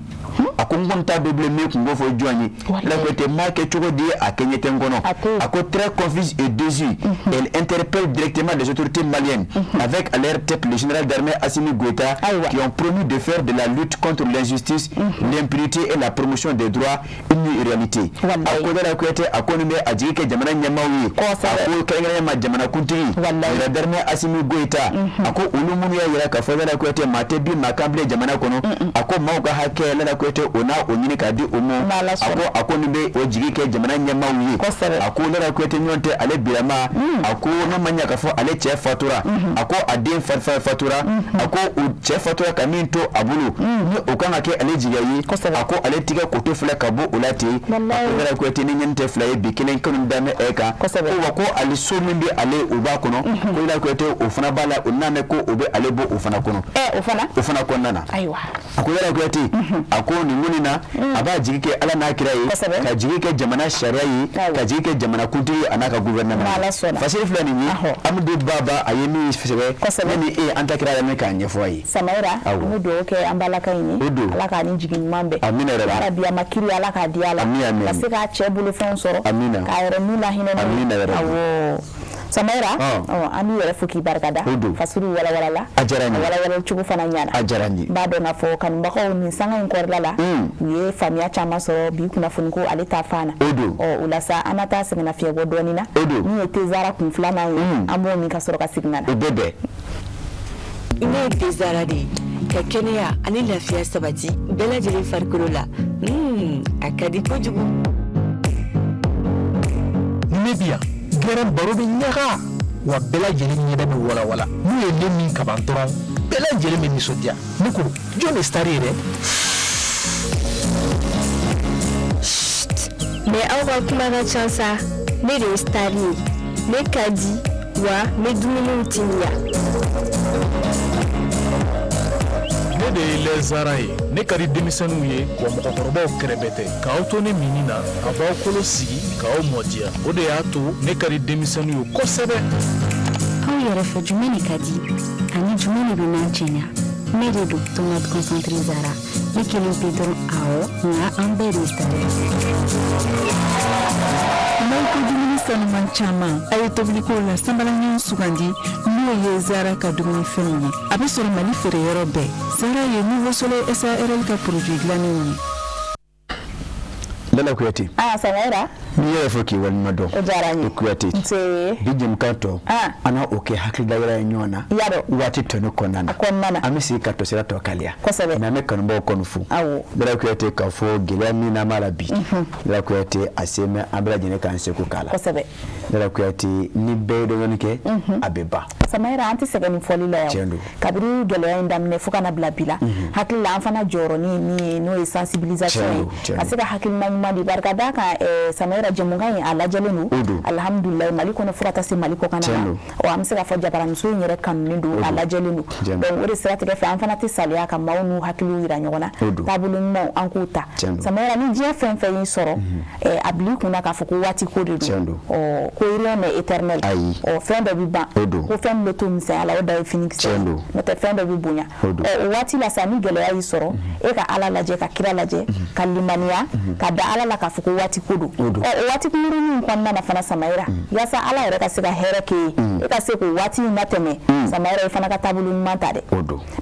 A ko n kɔni t'a dɔn bilen, n bɛ kunko fɔ jɔn ye? Lala Kuyate, n b'a kɛ cogo di? A kɛ ɲɛ tɛ n kɔnɔ. A ko très confuse et déçue, elle interpelle directement les autorités maliennes, avec à leur tête le général d'armée Assimi Goïta, qui ont promis de faire de la lutte contre l'injustice, l'impunité et la promotion des droits une réalité. A ko Lala Kuyate, a ko nin bɛ a jigi kɛ jamana ɲɛmaaw ye, a ko kɛrɛnkɛrɛnnenya ma jamanakuntigi général d'armée Assimi Goïta. A ko olu minnu y'a jira k'a fɔ, Lala Kuyate, maa tɛ bin maa kan bilen jamana kɔnɔ, a ko maaw ka hakɛ, Lala Kuyate, o n'a o ɲini k'a di o ma. A ko nin bɛ o jigi kɛ jamana ɲɛmaaw ye. A ko Lala Kuyate, ɲɔgɔn tɛ ale bilama, a ko n'a ma ɲɛ k'a fɔ ale cɛ fatura, a ko a den fatura, a ko o cɛ fatura ka min to a bolo, ni o kan ka kɛ ale jigiya ye, a ko ale tigɛ koto filɛ ka bɔ o la ten. A ko Lala Kuyate, ni ɲɛni tɛ fila ye bi, kelen kanu da mɛ ɛ kan. Ko wa ko ale so min bɛ ale o b'a kɔnɔ, ko Lala Kuyate, o fana b'a la, o n'a mɛn ko o bɛ ale bɔ o fana kɔnɔ. O fana o fana kɔnɔna na. Ayiwa. A ko Lala Kuyate, a ko nin ŋuni na, a b'a jigi kɛ Ala n'a kira ye, ka jigi kɛ jamana sariya ye, ka jigi kɛ jamana kuntigi a n'a ka gouvernement. Fasiri filɛ nin ye, Amadu Baba, a ye min sɛbɛn, ne ni e an ta kɛra lamɛn k'a ɲɛfɔ a ye. Samayira, an bɛ dugawu kɛ an balaka in ye, Ala k'a ni jigin ɲuman bɛn. Amina yɛrɛ. Yarabi, a ma kiri, Ala k'a di a la ka se k'a cɛ bolofɛnw sɔrɔ, k'a yɛrɛ n'u lahinɛ n'o ye. Amina yɛrɛ. Awɔ, Samayira, an b'i yɛrɛ fo k'i barikada. Fasiriw walawalala. A diyara n ye. Walawalali cogo fana ɲɛna. A diyara n ye. N b'a dɔn k'a fɔ kanubagaw nin sanga in kɔrɔla la, u ye faamuya caman sɔrɔ bi kunnafoni ko ale ta fan na. O don. Ɔ, o la sa, an na taa sɛgɛnnafiɲɛbɔ dɔɔnin na. O don. Min ye Tezara kun filanan ye, an b'o min ka sɔrɔ ka segin ka na. O bɛ bɛn. Ne ye Tezara de ye, ka kɛnɛya ani lafiya sabati bɛɛ lajɛlen farikolo la. A ka di kojugu. Ni ne bi yan gɛrɛn, baro bɛ ɲaga wa, bɛɛ lajɛlen ɲɛda bɛ walawala. N'u ye ne min kaban dɔrɔn, bɛɛ lajɛlen bɛ nisɔndiya. Ne ko jɔn de star ye dɛ? Mais aw ka kuma ka ca sa. Ne de ye star ye, ne ka di wa, n bɛ dumuniw timiya. Ne de ye lɛzara ye, ne ka di denmisɛnninw ye wa mɔgɔkɔrɔbaw kɛrɛfɛ tɛ. K'aw to ne minni na, a b'aw kolo sigi k'aw mɔdiya, o de y'a to ne ka di denmisɛnninw ye kosɛbɛ. Aw yɛrɛ fɛ, jumɛn de ka di ani jumɛn de bɛ n'an cɛɲa? Ne de don, tomate concentré Zara. Ne kelen pe dɔrɔn? Awɔ, nka an bɛɛ de ye star ye. N'aw ko dumuni sanuman caman, a ye tobiliko la sanbalaɲɔgɔn sugandi, n'o ye Zara ka dumunifɛnw ye. A bɛ sɔrɔ Mali feereyɔrɔ bɛɛ. Zara ye Nouveau Soleil SARL ka produit dilannenw ye. Lala Kuyate. Ah, Samayira. N'i yɛrɛ fo k'i waleɲuman dɔn. O diyara n ye. O Kuyate. Nse. Bi jɛmukan tɔ, an na o kɛ hakilidayɛlɛ ye ɲɔgɔn na. I y'a dɔn. Waati tɔ kɔnɔna na. A kɔnɔna na. An bɛ sigi ka tɔsira tɔ kaliya. Kosɛbɛ. Mais an bɛ kanubaw kɔni fo. Awɔ. Lala Kuyate, k'a fɔ gɛlɛya min n'an b'a la bi. Lala Kuyate, a se mɛ an bɛɛ lajɛlen k'an seko k'a la. Kosɛbɛ. Lala Kuyate, ni bɛɛ ye dɔɔnin kɛ, a bɛ ban. Samayira, an tɛ sɛgɛn nin fɔli la yan. Tiɲɛ don. Kabini gɛlɛya in daminɛ fo ka na bila bi la, hakili la an fana jɔyɔrɔnin ye min ye, n'o ye sensibilisation ye, ka se ka hakilina ɲuman di. Barika d'a kan, Samayira, jɛmukan in a lajɛlen don alihamudulilayi Mali kɔnɔ fo ka taa se Mali kɔkan na. Ɔ, an bɛ se k'a fɔ jabaramuso in yɛrɛ kanunen don, a lajɛlen don. Donc o de siratigɛ fɛ, an fana tɛ saliya ka maaw n'u hakiliw yira ɲɔgɔn na, taabolo ɲumanw an k'u ta. Samayira, ni diɲɛ fɛn fɛn y'i sɔrɔ, a bil'i kunna k'a fɔ ko waati ko de don. Ɔ, ko rien n'est éternel. Ɔ, fɛn dɔ bɛ ban, ko fɛn min bɛ to misɛnya la, o da ye finikisɛ ye, n'o tɛ fɛn dɔ bɛ bonya. Ɔ, o waati la sa, ni gɛlɛya y'i sɔrɔ, e ka Ala lajɛ, ka kira lajɛ, ka limaniya, ka da Ala la k'a fɔ ko waati ko don. Ɔ, o waati kunkurunin in kɔnɔna na fana, Samayira, yaasa Ala yɛrɛ ka se ka hɛrɛ k'e ye, e ka se k'o waati in latɛmɛ, Samayira, i fana ka taabolo ɲuman ta dɛ.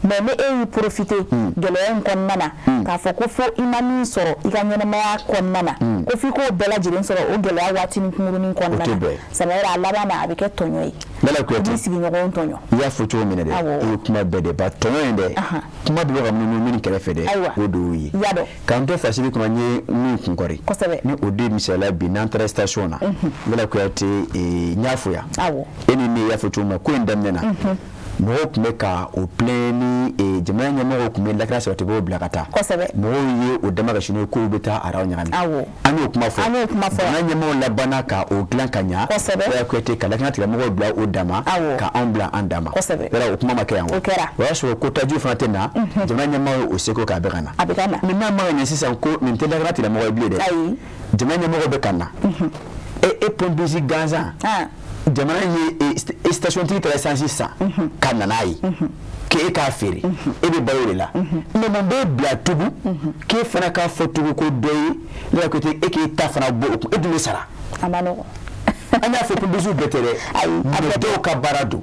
Mais ni e y'i profiter gɛlɛya in kɔnɔna na k'a fɔ ko fo i ma min sɔrɔ i ka ɲɛnamaya kɔnɔna na, ko f'i k'o bɛɛ lajɛlen sɔrɔ o gɛlɛya waati ni kunkurunin kɔnɔna na, Samayira, a laban na a bɛ kɛ tɔɲɔ ye. Lala Kuyate, i b'i sigiɲɔgɔnw tɔɲɔ. I y'a fɔ cogo min na dɛ, i ye kuma bɛɛ de ba tɔɲɔ in dɛ, kuma bɛ bɔ ka munumunu min kɛrɛfɛ dɛ, o de y'o ye. K'an to fasiri kɔnɔ, n ye min kunkɔri, ni o de misaliya bi, n'an taara station na, Lala Kuyate, n y'a fɔ yan, e ni ne y'a fɔ cogo min na, ko in daminɛ na, mɔgɔw tun bɛ ka o plaint ni jamana ɲɛmɔgɔw tun bɛ lakana sabatibagaw bila ka taa. Mɔgɔw ye o dama ka sini k'u bɛ taa araw ɲagami. An y'o kuma fɔ. Jamana ɲɛmɔgɔw labanna ka o dilan ka ɲa. Lala Kuyate, ka lakana tigilamɔgɔw bila o dama, ka anw bila an dama. Yala o kuma ma kɛ yan wa? O y'a sɔrɔ ko tajiw fana tɛ na, jamana ɲɛmɔgɔw ye o seko k'a bɛ ka na. Mais n'a ma ɲɛ sisan ko nin tɛ lakana tigilamɔgɔ ye bilen dɛ. Jamana ɲɛmɔgɔw bɛ ka na. E pompiste gansan. Jamana ye station tigi taara essence san ka na n'a ye k'e k'a feere, e bɛ balo o de la. Mais mun b'e bila tugun k'e fana k'a fɔ tugun ko dɔ ye Lala Kuyate, e k'e ta fana bɔ o kun, e dun bɛ sara? A ma nɔgɔn. An y'a fɔ pompistes bɛɛ tɛ dɛ, mais dɔw ka baara don.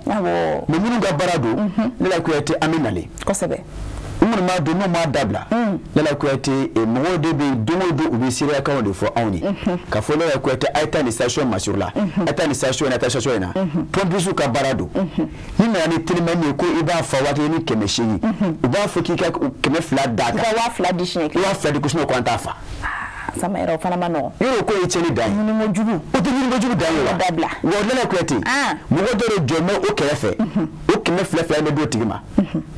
Mais minnu ka baara don, Lala Kuyate, an bɛ nalen. N kɔni b'a dɔn n'u m'a dabila, Lala Kuyate, mɔgɔw de bɛ yen don o don u bɛ seereyakanw de fɔ anw ye k'a fɔ Lala Kuyate, a ye taa nin station masuru la, a ye taa nin station in na, a ye taa station in na. Pompistes ka baara don. N'i nana ni telimani ye ko i b'a fa 1800, u b'a fɔ k'i ka 200 d'a kan. I ka 2000 di siɲɛ kelen. 2000 di ko sinon ko an t'a fa. Sama yɛrɛ, o fana ma nɔgɔn. Yɔrɔ ko ye tiɲɛni dan ye. Ɲiniko jugu. O tɛ ɲiniko jugu dan ye wa? Dabila. Wa Lala Kuyate, mɔgɔ dɔ de jɔ bɛ o kɛrɛfɛ, o 200 2 bɛ d'o tigi ma.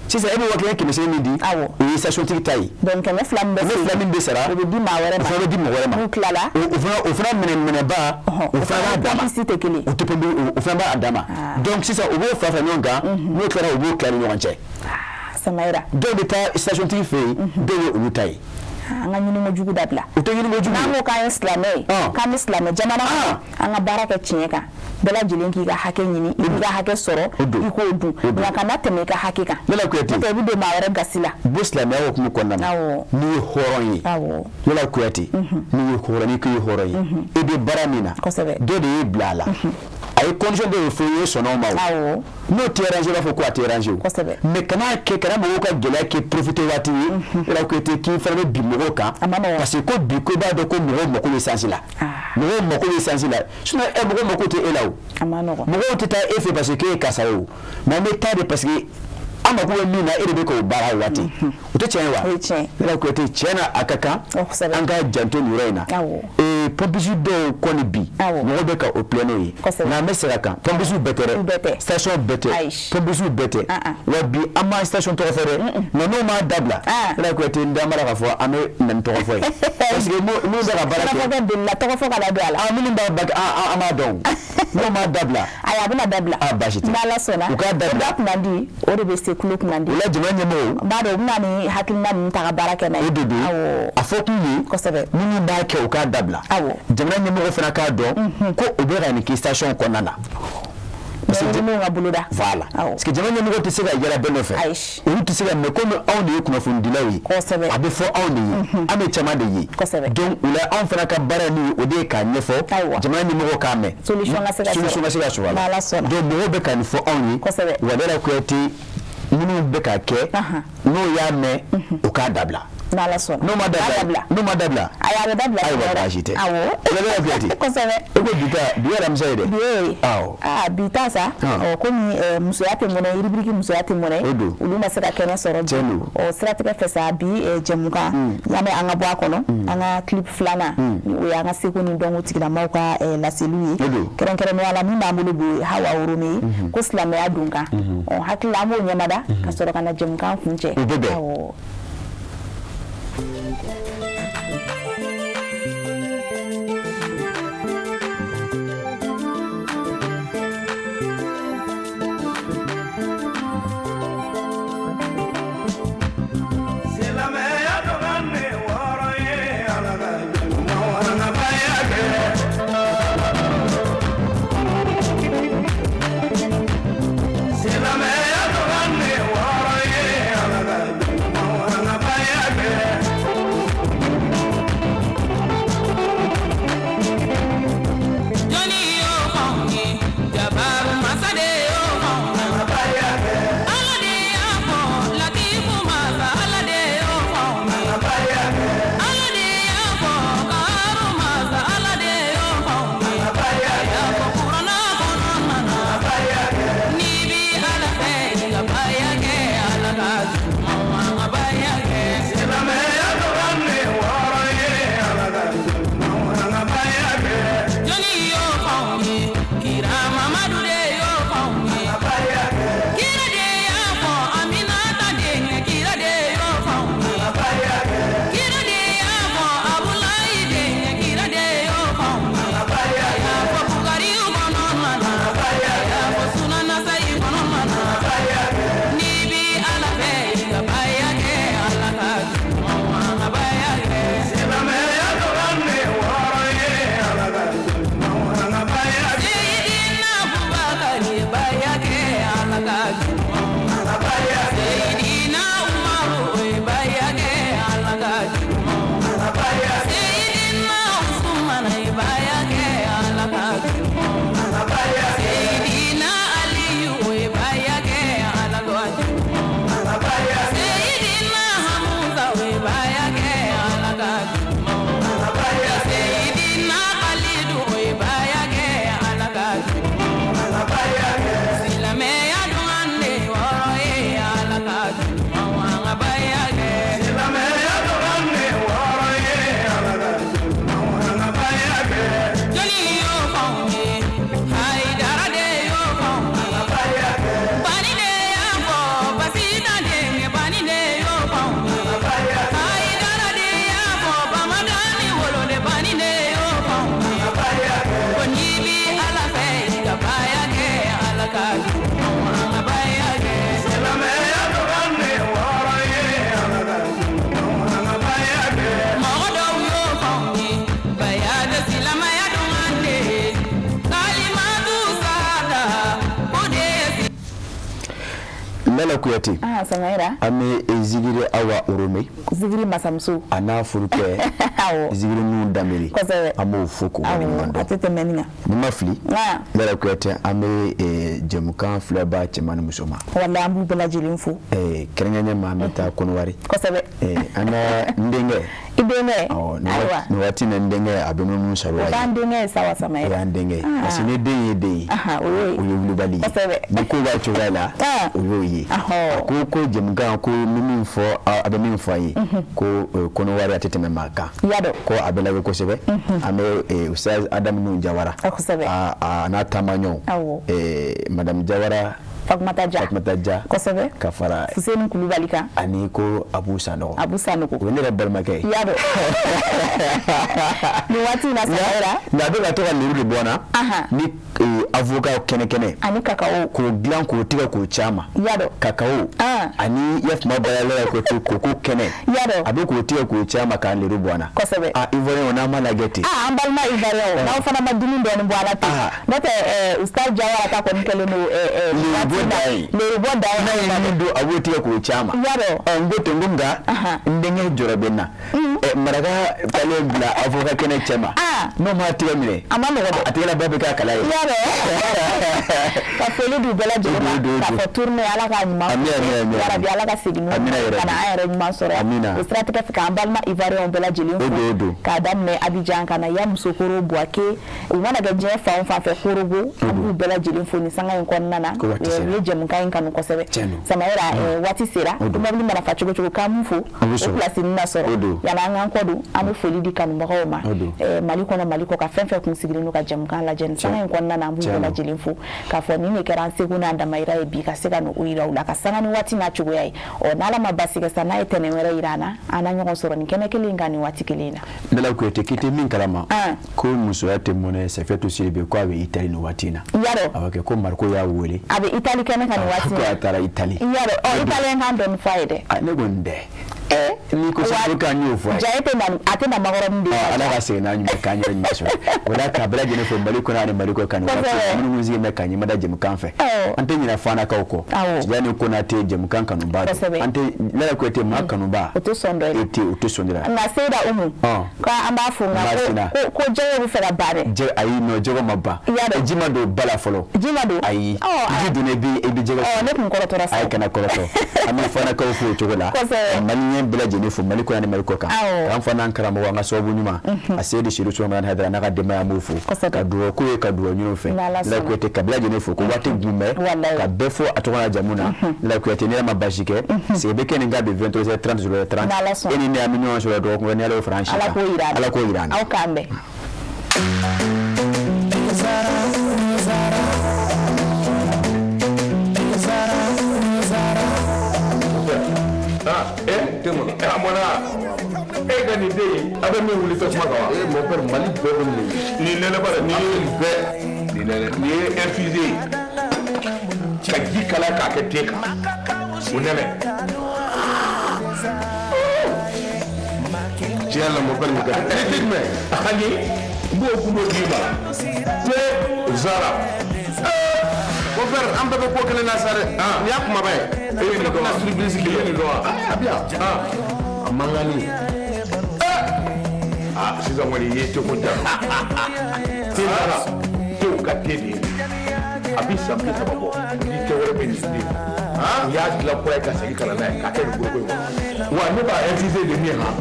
Sisan e bɛ 1800 min di, o ye station tigi ta ye. Donc 200 min bɛ 200 min bɛ sara, o bɛ di maa wɛrɛ ma. O fana bɛ di mɔgɔ wɛrɛ ma. N'u tilala. O fana minɛba, o fana b'a dama. Pompiste tɛ kelen. O tɛ pompe, o fana b'a dama. Donc sisan u b'o fara fara ɲɔgɔn kan, n'o tilara u b'o tila ni ɲɔgɔn cɛ. Samayira. Dɔw bɛ taa station tigi fɛ yen, dɔw ye olu ta ye. An ka ɲiniko jugu dabila. O tɛ ɲiniko jugu ye. N'an ko k'an ye silamɛ ye, k'an bɛ silamɛ jamana kɔnɔ, an ka baara kɛ tiɲɛ kan. Bɛɛ lajɛlen k'i ka hakɛ ɲini, i b'i ka hakɛ sɔrɔ, i k'o dun. Nka kana tɛmɛ i ka hakɛ kan. Lala Kuyate. N'o tɛ i bɛ don maa wɛrɛ gasi la. Bɔ silamɛya hukumu kɔnɔna na, n'i ye hɔrɔn ye, Lala Kuyate, n'i ye hɔrɔn, n'i ko i ye hɔrɔn ye, i bɛ baara min na, dɔ de y'e bila a la. A ye condition dɔ de fɔ i ye, sɔnna o ma o. N'o tɛ arranger, i b'a fɔ ko a tɛ arranger o. Mais kana kɛ, kana mɔgɔw ka gɛlɛya kɛ profiter waati ye. Lala Kuyate, k'i fana bɛ bin mɔgɔw kan. Parce que ko bi ko i b'a dɔn ko mɔgɔw mako bɛ essence la. Mɔgɔw mako bɛ essence la. Sinon mɔgɔw mako tɛ e la o. Mɔgɔw tɛ taa e fɛ parce que k'e ye karisa ye o. Mais an bɛ taa de parce que an mako bɛ min na, e de bɛ k'o baara o waati. O tɛ tiɲɛ ye wa? O ye tiɲɛ. Lala Kuyate, tiɲɛ na a ka kan an ka janto nin yɔrɔ in na. Pompiste dɔw kɔni bi, mɔgɔw bɛ ka o plaindre n'o ye. Nka an bɛ segin a kan, pompiste bɛɛ tɛ dɛ, station bɛɛ tɛ, pompiste bɛɛ tɛ. Wa bi an ma station tɔgɔ fɔ dɛ, nka n'o m'a dabila, Lala Kuyate, n da b'a la k'a fɔ an bɛ na ni tɔgɔ fɔ ye. Parce que minnu bɛ ka baara kɛ. Delila tɔgɔ fɔ ka na don a la. Minnu b'a ba an b'a dɔn. N'o m'a dabila. Ayi, a bɛna dabila. Baasi tɛ. N'Ala sɔnna. U k'a dabila. Da kunnandi, o de bɛ se kulo kunnandi. O la jamana ɲɛmɔgɔw. N b'a dɔn u bɛna ni hakilina ninnu ta ka baara kɛ n'a ye. O de don. A fɔ kun ye. Minnu b'a kɛ u k'a dabila. Jamana ɲɛmɔgɔw fana k'a dɔn ko u bɛ ka nin kɛ station kɔnɔna na. Parce que ka boloda. Voilà. Parce que jamana ɲɛmɔgɔw tɛ se ka yala bɛɛ nɔfɛ. Olu tɛ se ka, mais komi anw de ye kunnafonidilaw ye. A bɛ fɔ anw de ye. An bɛ caman de ye. Donc o la anw fana ka baara ye o de ye k'a ɲɛfɔ. Jamana ɲɛmɔgɔw k'a mɛn. Solution ka se ka sɔrɔ. Solution ka se ka sɔrɔ a la. Donc mɔgɔw bɛ ka nin fɔ anw ye. Wa Lala Kuyate, minnu bɛ k'a kɛ, n'o y'a mɛn, u k'a dabila. N'Ala sɔnna. N'o ma dabila. N'o ma dabila. Ayi, a bɛ dabila. Ayiwa, baasi tɛ. Lala Kuyate. Kosɛbɛ. E ko bi ta, bi ye alamisa ye dɛ. Bi ye. Awɔ. Bi ta sa. Komi musoya tɛ mɔnɛ, rubrique musoya tɛ mɔnɛ. O don. Olu ma se ka kɛnɛ sɔrɔ bi. Tiɲɛ don. Siratigɛ fɛ sa, bi jɛmukan. Yanni an ka bɔ a kɔnɔ, an ka clip filanan, o y'an ka seko ni dɔnko tigilamaaw ka laseliw ye. O don. Kɛrɛnkɛrɛnnenya la, min b'an bolo bi o ye Hawa Orome ye. Ko silamɛya don kan. Hakili la an b'o ɲɛmada ka sɔrɔ ka na jɛmukan kuncɛ. O bɛ bɛn. Awɔ. Silamɛya. Ala ka Seydina Umaru o ye baya kɛ Ala ka Seydina Usumana ye baya kɛ Ala ka Seydina Aliyu o ye baya kɛ Ala ka Seydina Hamuza o ye baya kɛ Ala ka Seydina Alidu o ye baya kɛ Ala ka Silamɛya dun an de wɔɔrɔ ye Ala ka an ka baya kɛ. Silamɛya dun an de wɔɔrɔ ye Ala ka an ka baya kɛ. Jɔnni y'o fɔ anw ye? Hayidara de y'o fɔ anw ye. Bani de y'a fɔ Basita denkɛ Bani de y'o fɔ anw ye. Hayidara de y'a fɔ Bamadani woloden Bani de y'o fɔ anw ye. Ko n'i bi Ala fɛ i ka baya kɛ Ala ka an ka baya kɛ. Silamɛya dun an de wɔɔrɔ ye Ala ka an ka baya kɛ. Mɔgɔ dɔw y'o fɔ anw ye baya de silamɛya dun an de ye. Kalimatu sada o de ye. Lala Kuyate. Ah, Samaira. An bɛ Zigiri Awa Orome. Zigiri masamuso. A n'a furukɛ. Awɔ. Zigiri Nuhu Danbele. Kosɛbɛ. An b'o fo k'o waleɲuman dɔn. A tɛ tɛmɛ nin kan. Ni ma fili. Nka. Lala Kuyate, an bɛ jɛmukan filɛbaa cɛman ni musoman. Walahi an b'u bɛɛ lajɛlen fo. Kɛrɛnkɛrɛnnen ma an bɛ taa Kɔnɔwari. Kosɛbɛ. An ka n denkɛ. I denkɛ. Awɔ. Ayiwa. Nin waati in na n denkɛ a bɛ munumunu salo O la. t'an denkɛ ye sa wa Samaira? O y'an denkɛ ye. Parce que ni den ye den ye. O y'o ye. O ye wulibali ye. Kosɛbɛ. Ni ko b'a cogoya la. O y'o ye. A ko ko jɛmukan ko ni min fɔ a bɛ min fɔ an ye. Ko Kɔnɔwari a tɛ tɛmɛ maa kan. I y'a dɔn. Ko a bɛ lajɛ kosɛbɛ. An bɛ Ustaz Adamu Nuhu Jawara. Kosɛbɛ. A n'a taamaɲɔgɔnw. Awɔ. Madame Jawara. Fatumata Ja. Fatumata Ja. Kosɛbɛ. Ka fara. Fuseni Kulubali kan. Ani ko Abu Sanogo. Abu Sanogo. O ye ne yɛrɛ balimakɛ ye. I y'a dɔn. Nin waati in na Samaira. Nka a bɛ ka to ka lemuru de bɔ n na. Ni avocat kɛnɛ kɛnɛ. Ani kakao. K'o dilan k'o tigɛ k'o ci a ma. I y'a dɔn. Kakao. Ani i y'a faamu bala la ko koko kɛnɛ. I y'a dɔn. A bɛ k'o tigɛ k'o ci a ma k'a lemuru bɔ n na. Kosɛbɛ. Ah, Ivoirien n'an m'a lajɛ ten. Ah, an balima Ivoirien n'aw fana ma dumuni dɔɔni bɔ a la ten. N'o tɛ Ustaz Jawara ta kɔni kɛlen don. Lemuru dan ye. Lemuru bɔ dan ye. N'a ye min don a b'o tigɛ k'o ci a ma. I y'a dɔn. Ɔ n ko ten n ko nka n denkɛ jɔrɔ bɛ n na. Maraka talen bila avocat kɛnɛ cɛ ma. N'o m'a tigɛ minɛ. A ma nɔgɔ dɛ. A tigɛla ba bɛ k'a kala ye. I y'a dɔn. Ka foli d'u bɛɛ lajɛlen ma. K'a fɔ tournée Ala k'a ɲuman. Amina amina amina. Yarabi Ala ka segin n'u ye. Ka na an yɛrɛ ɲuman sɔrɔ yan. O siratigɛ fɛ k'an balima Ivoirien bɛɛ lajɛlen fo. K'a daminɛ Abidjan ka na Yamoussoukro, Bouaké. U mana kɛ diɲɛ fan o fan fɛ Korogo. An b'u bɛɛ lajɛlen fo nin sanga in kɔnɔna na. U ye jɛmukan in kanu kosɛbɛ. Samaira waati sera. Mobili mana fa cogo cogo k'an b'u fo. O place nin na sɔrɔ. Yanni an k'an kɔ don an bɛ foli di kanubagaw ma. Mali kɔnɔ Mali kɔ kan fɛn fɛn kun sigilen don ka jɛmukan lajɛ nin sanga in kɔnɔna na an b'u bɛɛ lajɛlen fo. K'a fɔ nin de kɛra an seko n'an damayira ye bi ka se ka n'o yira u la ka sanga ni waati n'a cogoya ye. Ɔ n'Ala ma basi kɛ sa n'a ye tɛnɛn wɛrɛ yira an na an na ɲɔgɔn sɔrɔ nin kɛnɛ kelen in kan nin waati kelen in na. Lala Kuyate k'i tɛ min kalama. Ko musoya tɛ mɔnɛ Safiyatu Sidibe ko a bɛ Itali nin waati in na. I y'a dɔn. A b'a kɛ ko Mariko y'a wele. A bɛ Itali kɛnɛ kan nin waati in na. Ko a taara Itali. I y'a dɔn ɔ Italien kan dɔɔni fɔ a ye dɛ. Ne kɔni tɛ. N'i ko sisan k'an y'o fɔ a ye. Ja e tɛ na a tɛ na makɔrɔni de. Ala ka segin n'a ɲuman k'an yɛrɛ ɲuman sɔrɔ. O la k'a bɛɛ lajɛlen fo Mali kɔnɔ ani Mali kɔ kan nin waati minnu sigilen bɛ ka ɲɛmada jɛmukan fɛ. An tɛ ɲinɛ Fanakaw kɔ. Tijani Konate jɛmukan kanuba don. An tɛ Lala Kuyate maa kanuba. O tɛ sɔn dɔ ye. E tɛ o tɛ sɔn dɔ la. Nka Seyida Umu. K'an b'a fo nka ko jɛgɛ bɛ fɛ ka ban dɛ. Ayi non jɛgɛ ma ban. Ji ma don ba la fɔlɔ. Ji ma don. Ayi. Ji donnen i bɛ jɛgɛ. Ne kun kɔrɔtɔra sa. Ayi kana kɔrɔtɔ. An bɛ Fanakaw fo o cogo la. Maliyɛn bɛɛ lajɛlen fo Mali kɔnɔ ani Mali kɔ kan. K'an fana an karamɔgɔ an ka sababu ɲuman. A Seyidi Sedu Sulemani Hayidara n'a ka denbaya an b'o fo. Ka dugawu k'u ye ka dugawu ɲini u fɛ. Lala Kuyate ka bɛɛ lajɛlen fo ko waati gun bɛ. Ka bɛɛ fo a tɔgɔ n'a jamu na. Lala Kuyate ni yɛrɛ ma baasi kɛ. Sigi bɛ kɛ nin kan bi 23h30 0h30. E ni ne an bɛ ɲɔgɔn sɔrɔ dɔgɔkun wɛrɛ ni Ala y'o fara an si kan. Ala k'o yira an na. Aw k'an bɛn. E ka nin den in a bɛ min wuli tasuma kan wa. Mon père Mali bɛɛ bɛ nin ye. Nin nɛnɛ ba nin ye bɛɛ nin nɛnɛ nin ye infusé ye ka ji kalaya k'a kɛ te kan o nɛnɛ. Tiɲɛ la mon père nin ka di. Ni te jumɛn ani n b'o gundo d'i ma te Zara. Mon frère, an bɛɛ bɛ ko kelen na sa dɛ. Nin y'a kumaba ye. E ye nin dɔn wa? Surprise. E ye nin dɔn wa? A bi yan. A mankanni. Ah, sisan kɔni i ye teko ja. Te nana, tew ka te de ye. A bi san 30 bɔ, ni te wɛrɛ bɛ nin den. U y'a dilan kura ye ka segin ka na n'a ye k'a kɛ nin boloko in kɔnɔ. Wa ne b'a insister de min han.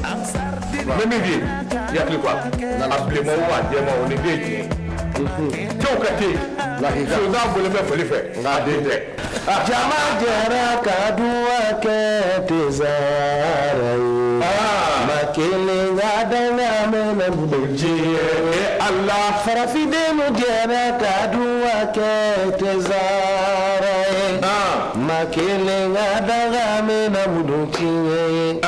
N bɛ min f'i ye, i hakili to a la. A bilenman o a jɛman o, nin den ye tiɲɛ ye. Tew ka te. Sonsan bɔlen bɛ fali fɛ, nka a den tɛ. Jama jɛra ka duwa kɛ tezara ye. Ma kelen ka danga mɛnɛ bolo Diɲɛ Ala. Farafindenw jɛra ka duwa kɛ tezara ye. Ma kelen ka danga mɛnɛ bolo tiɲɛ ye.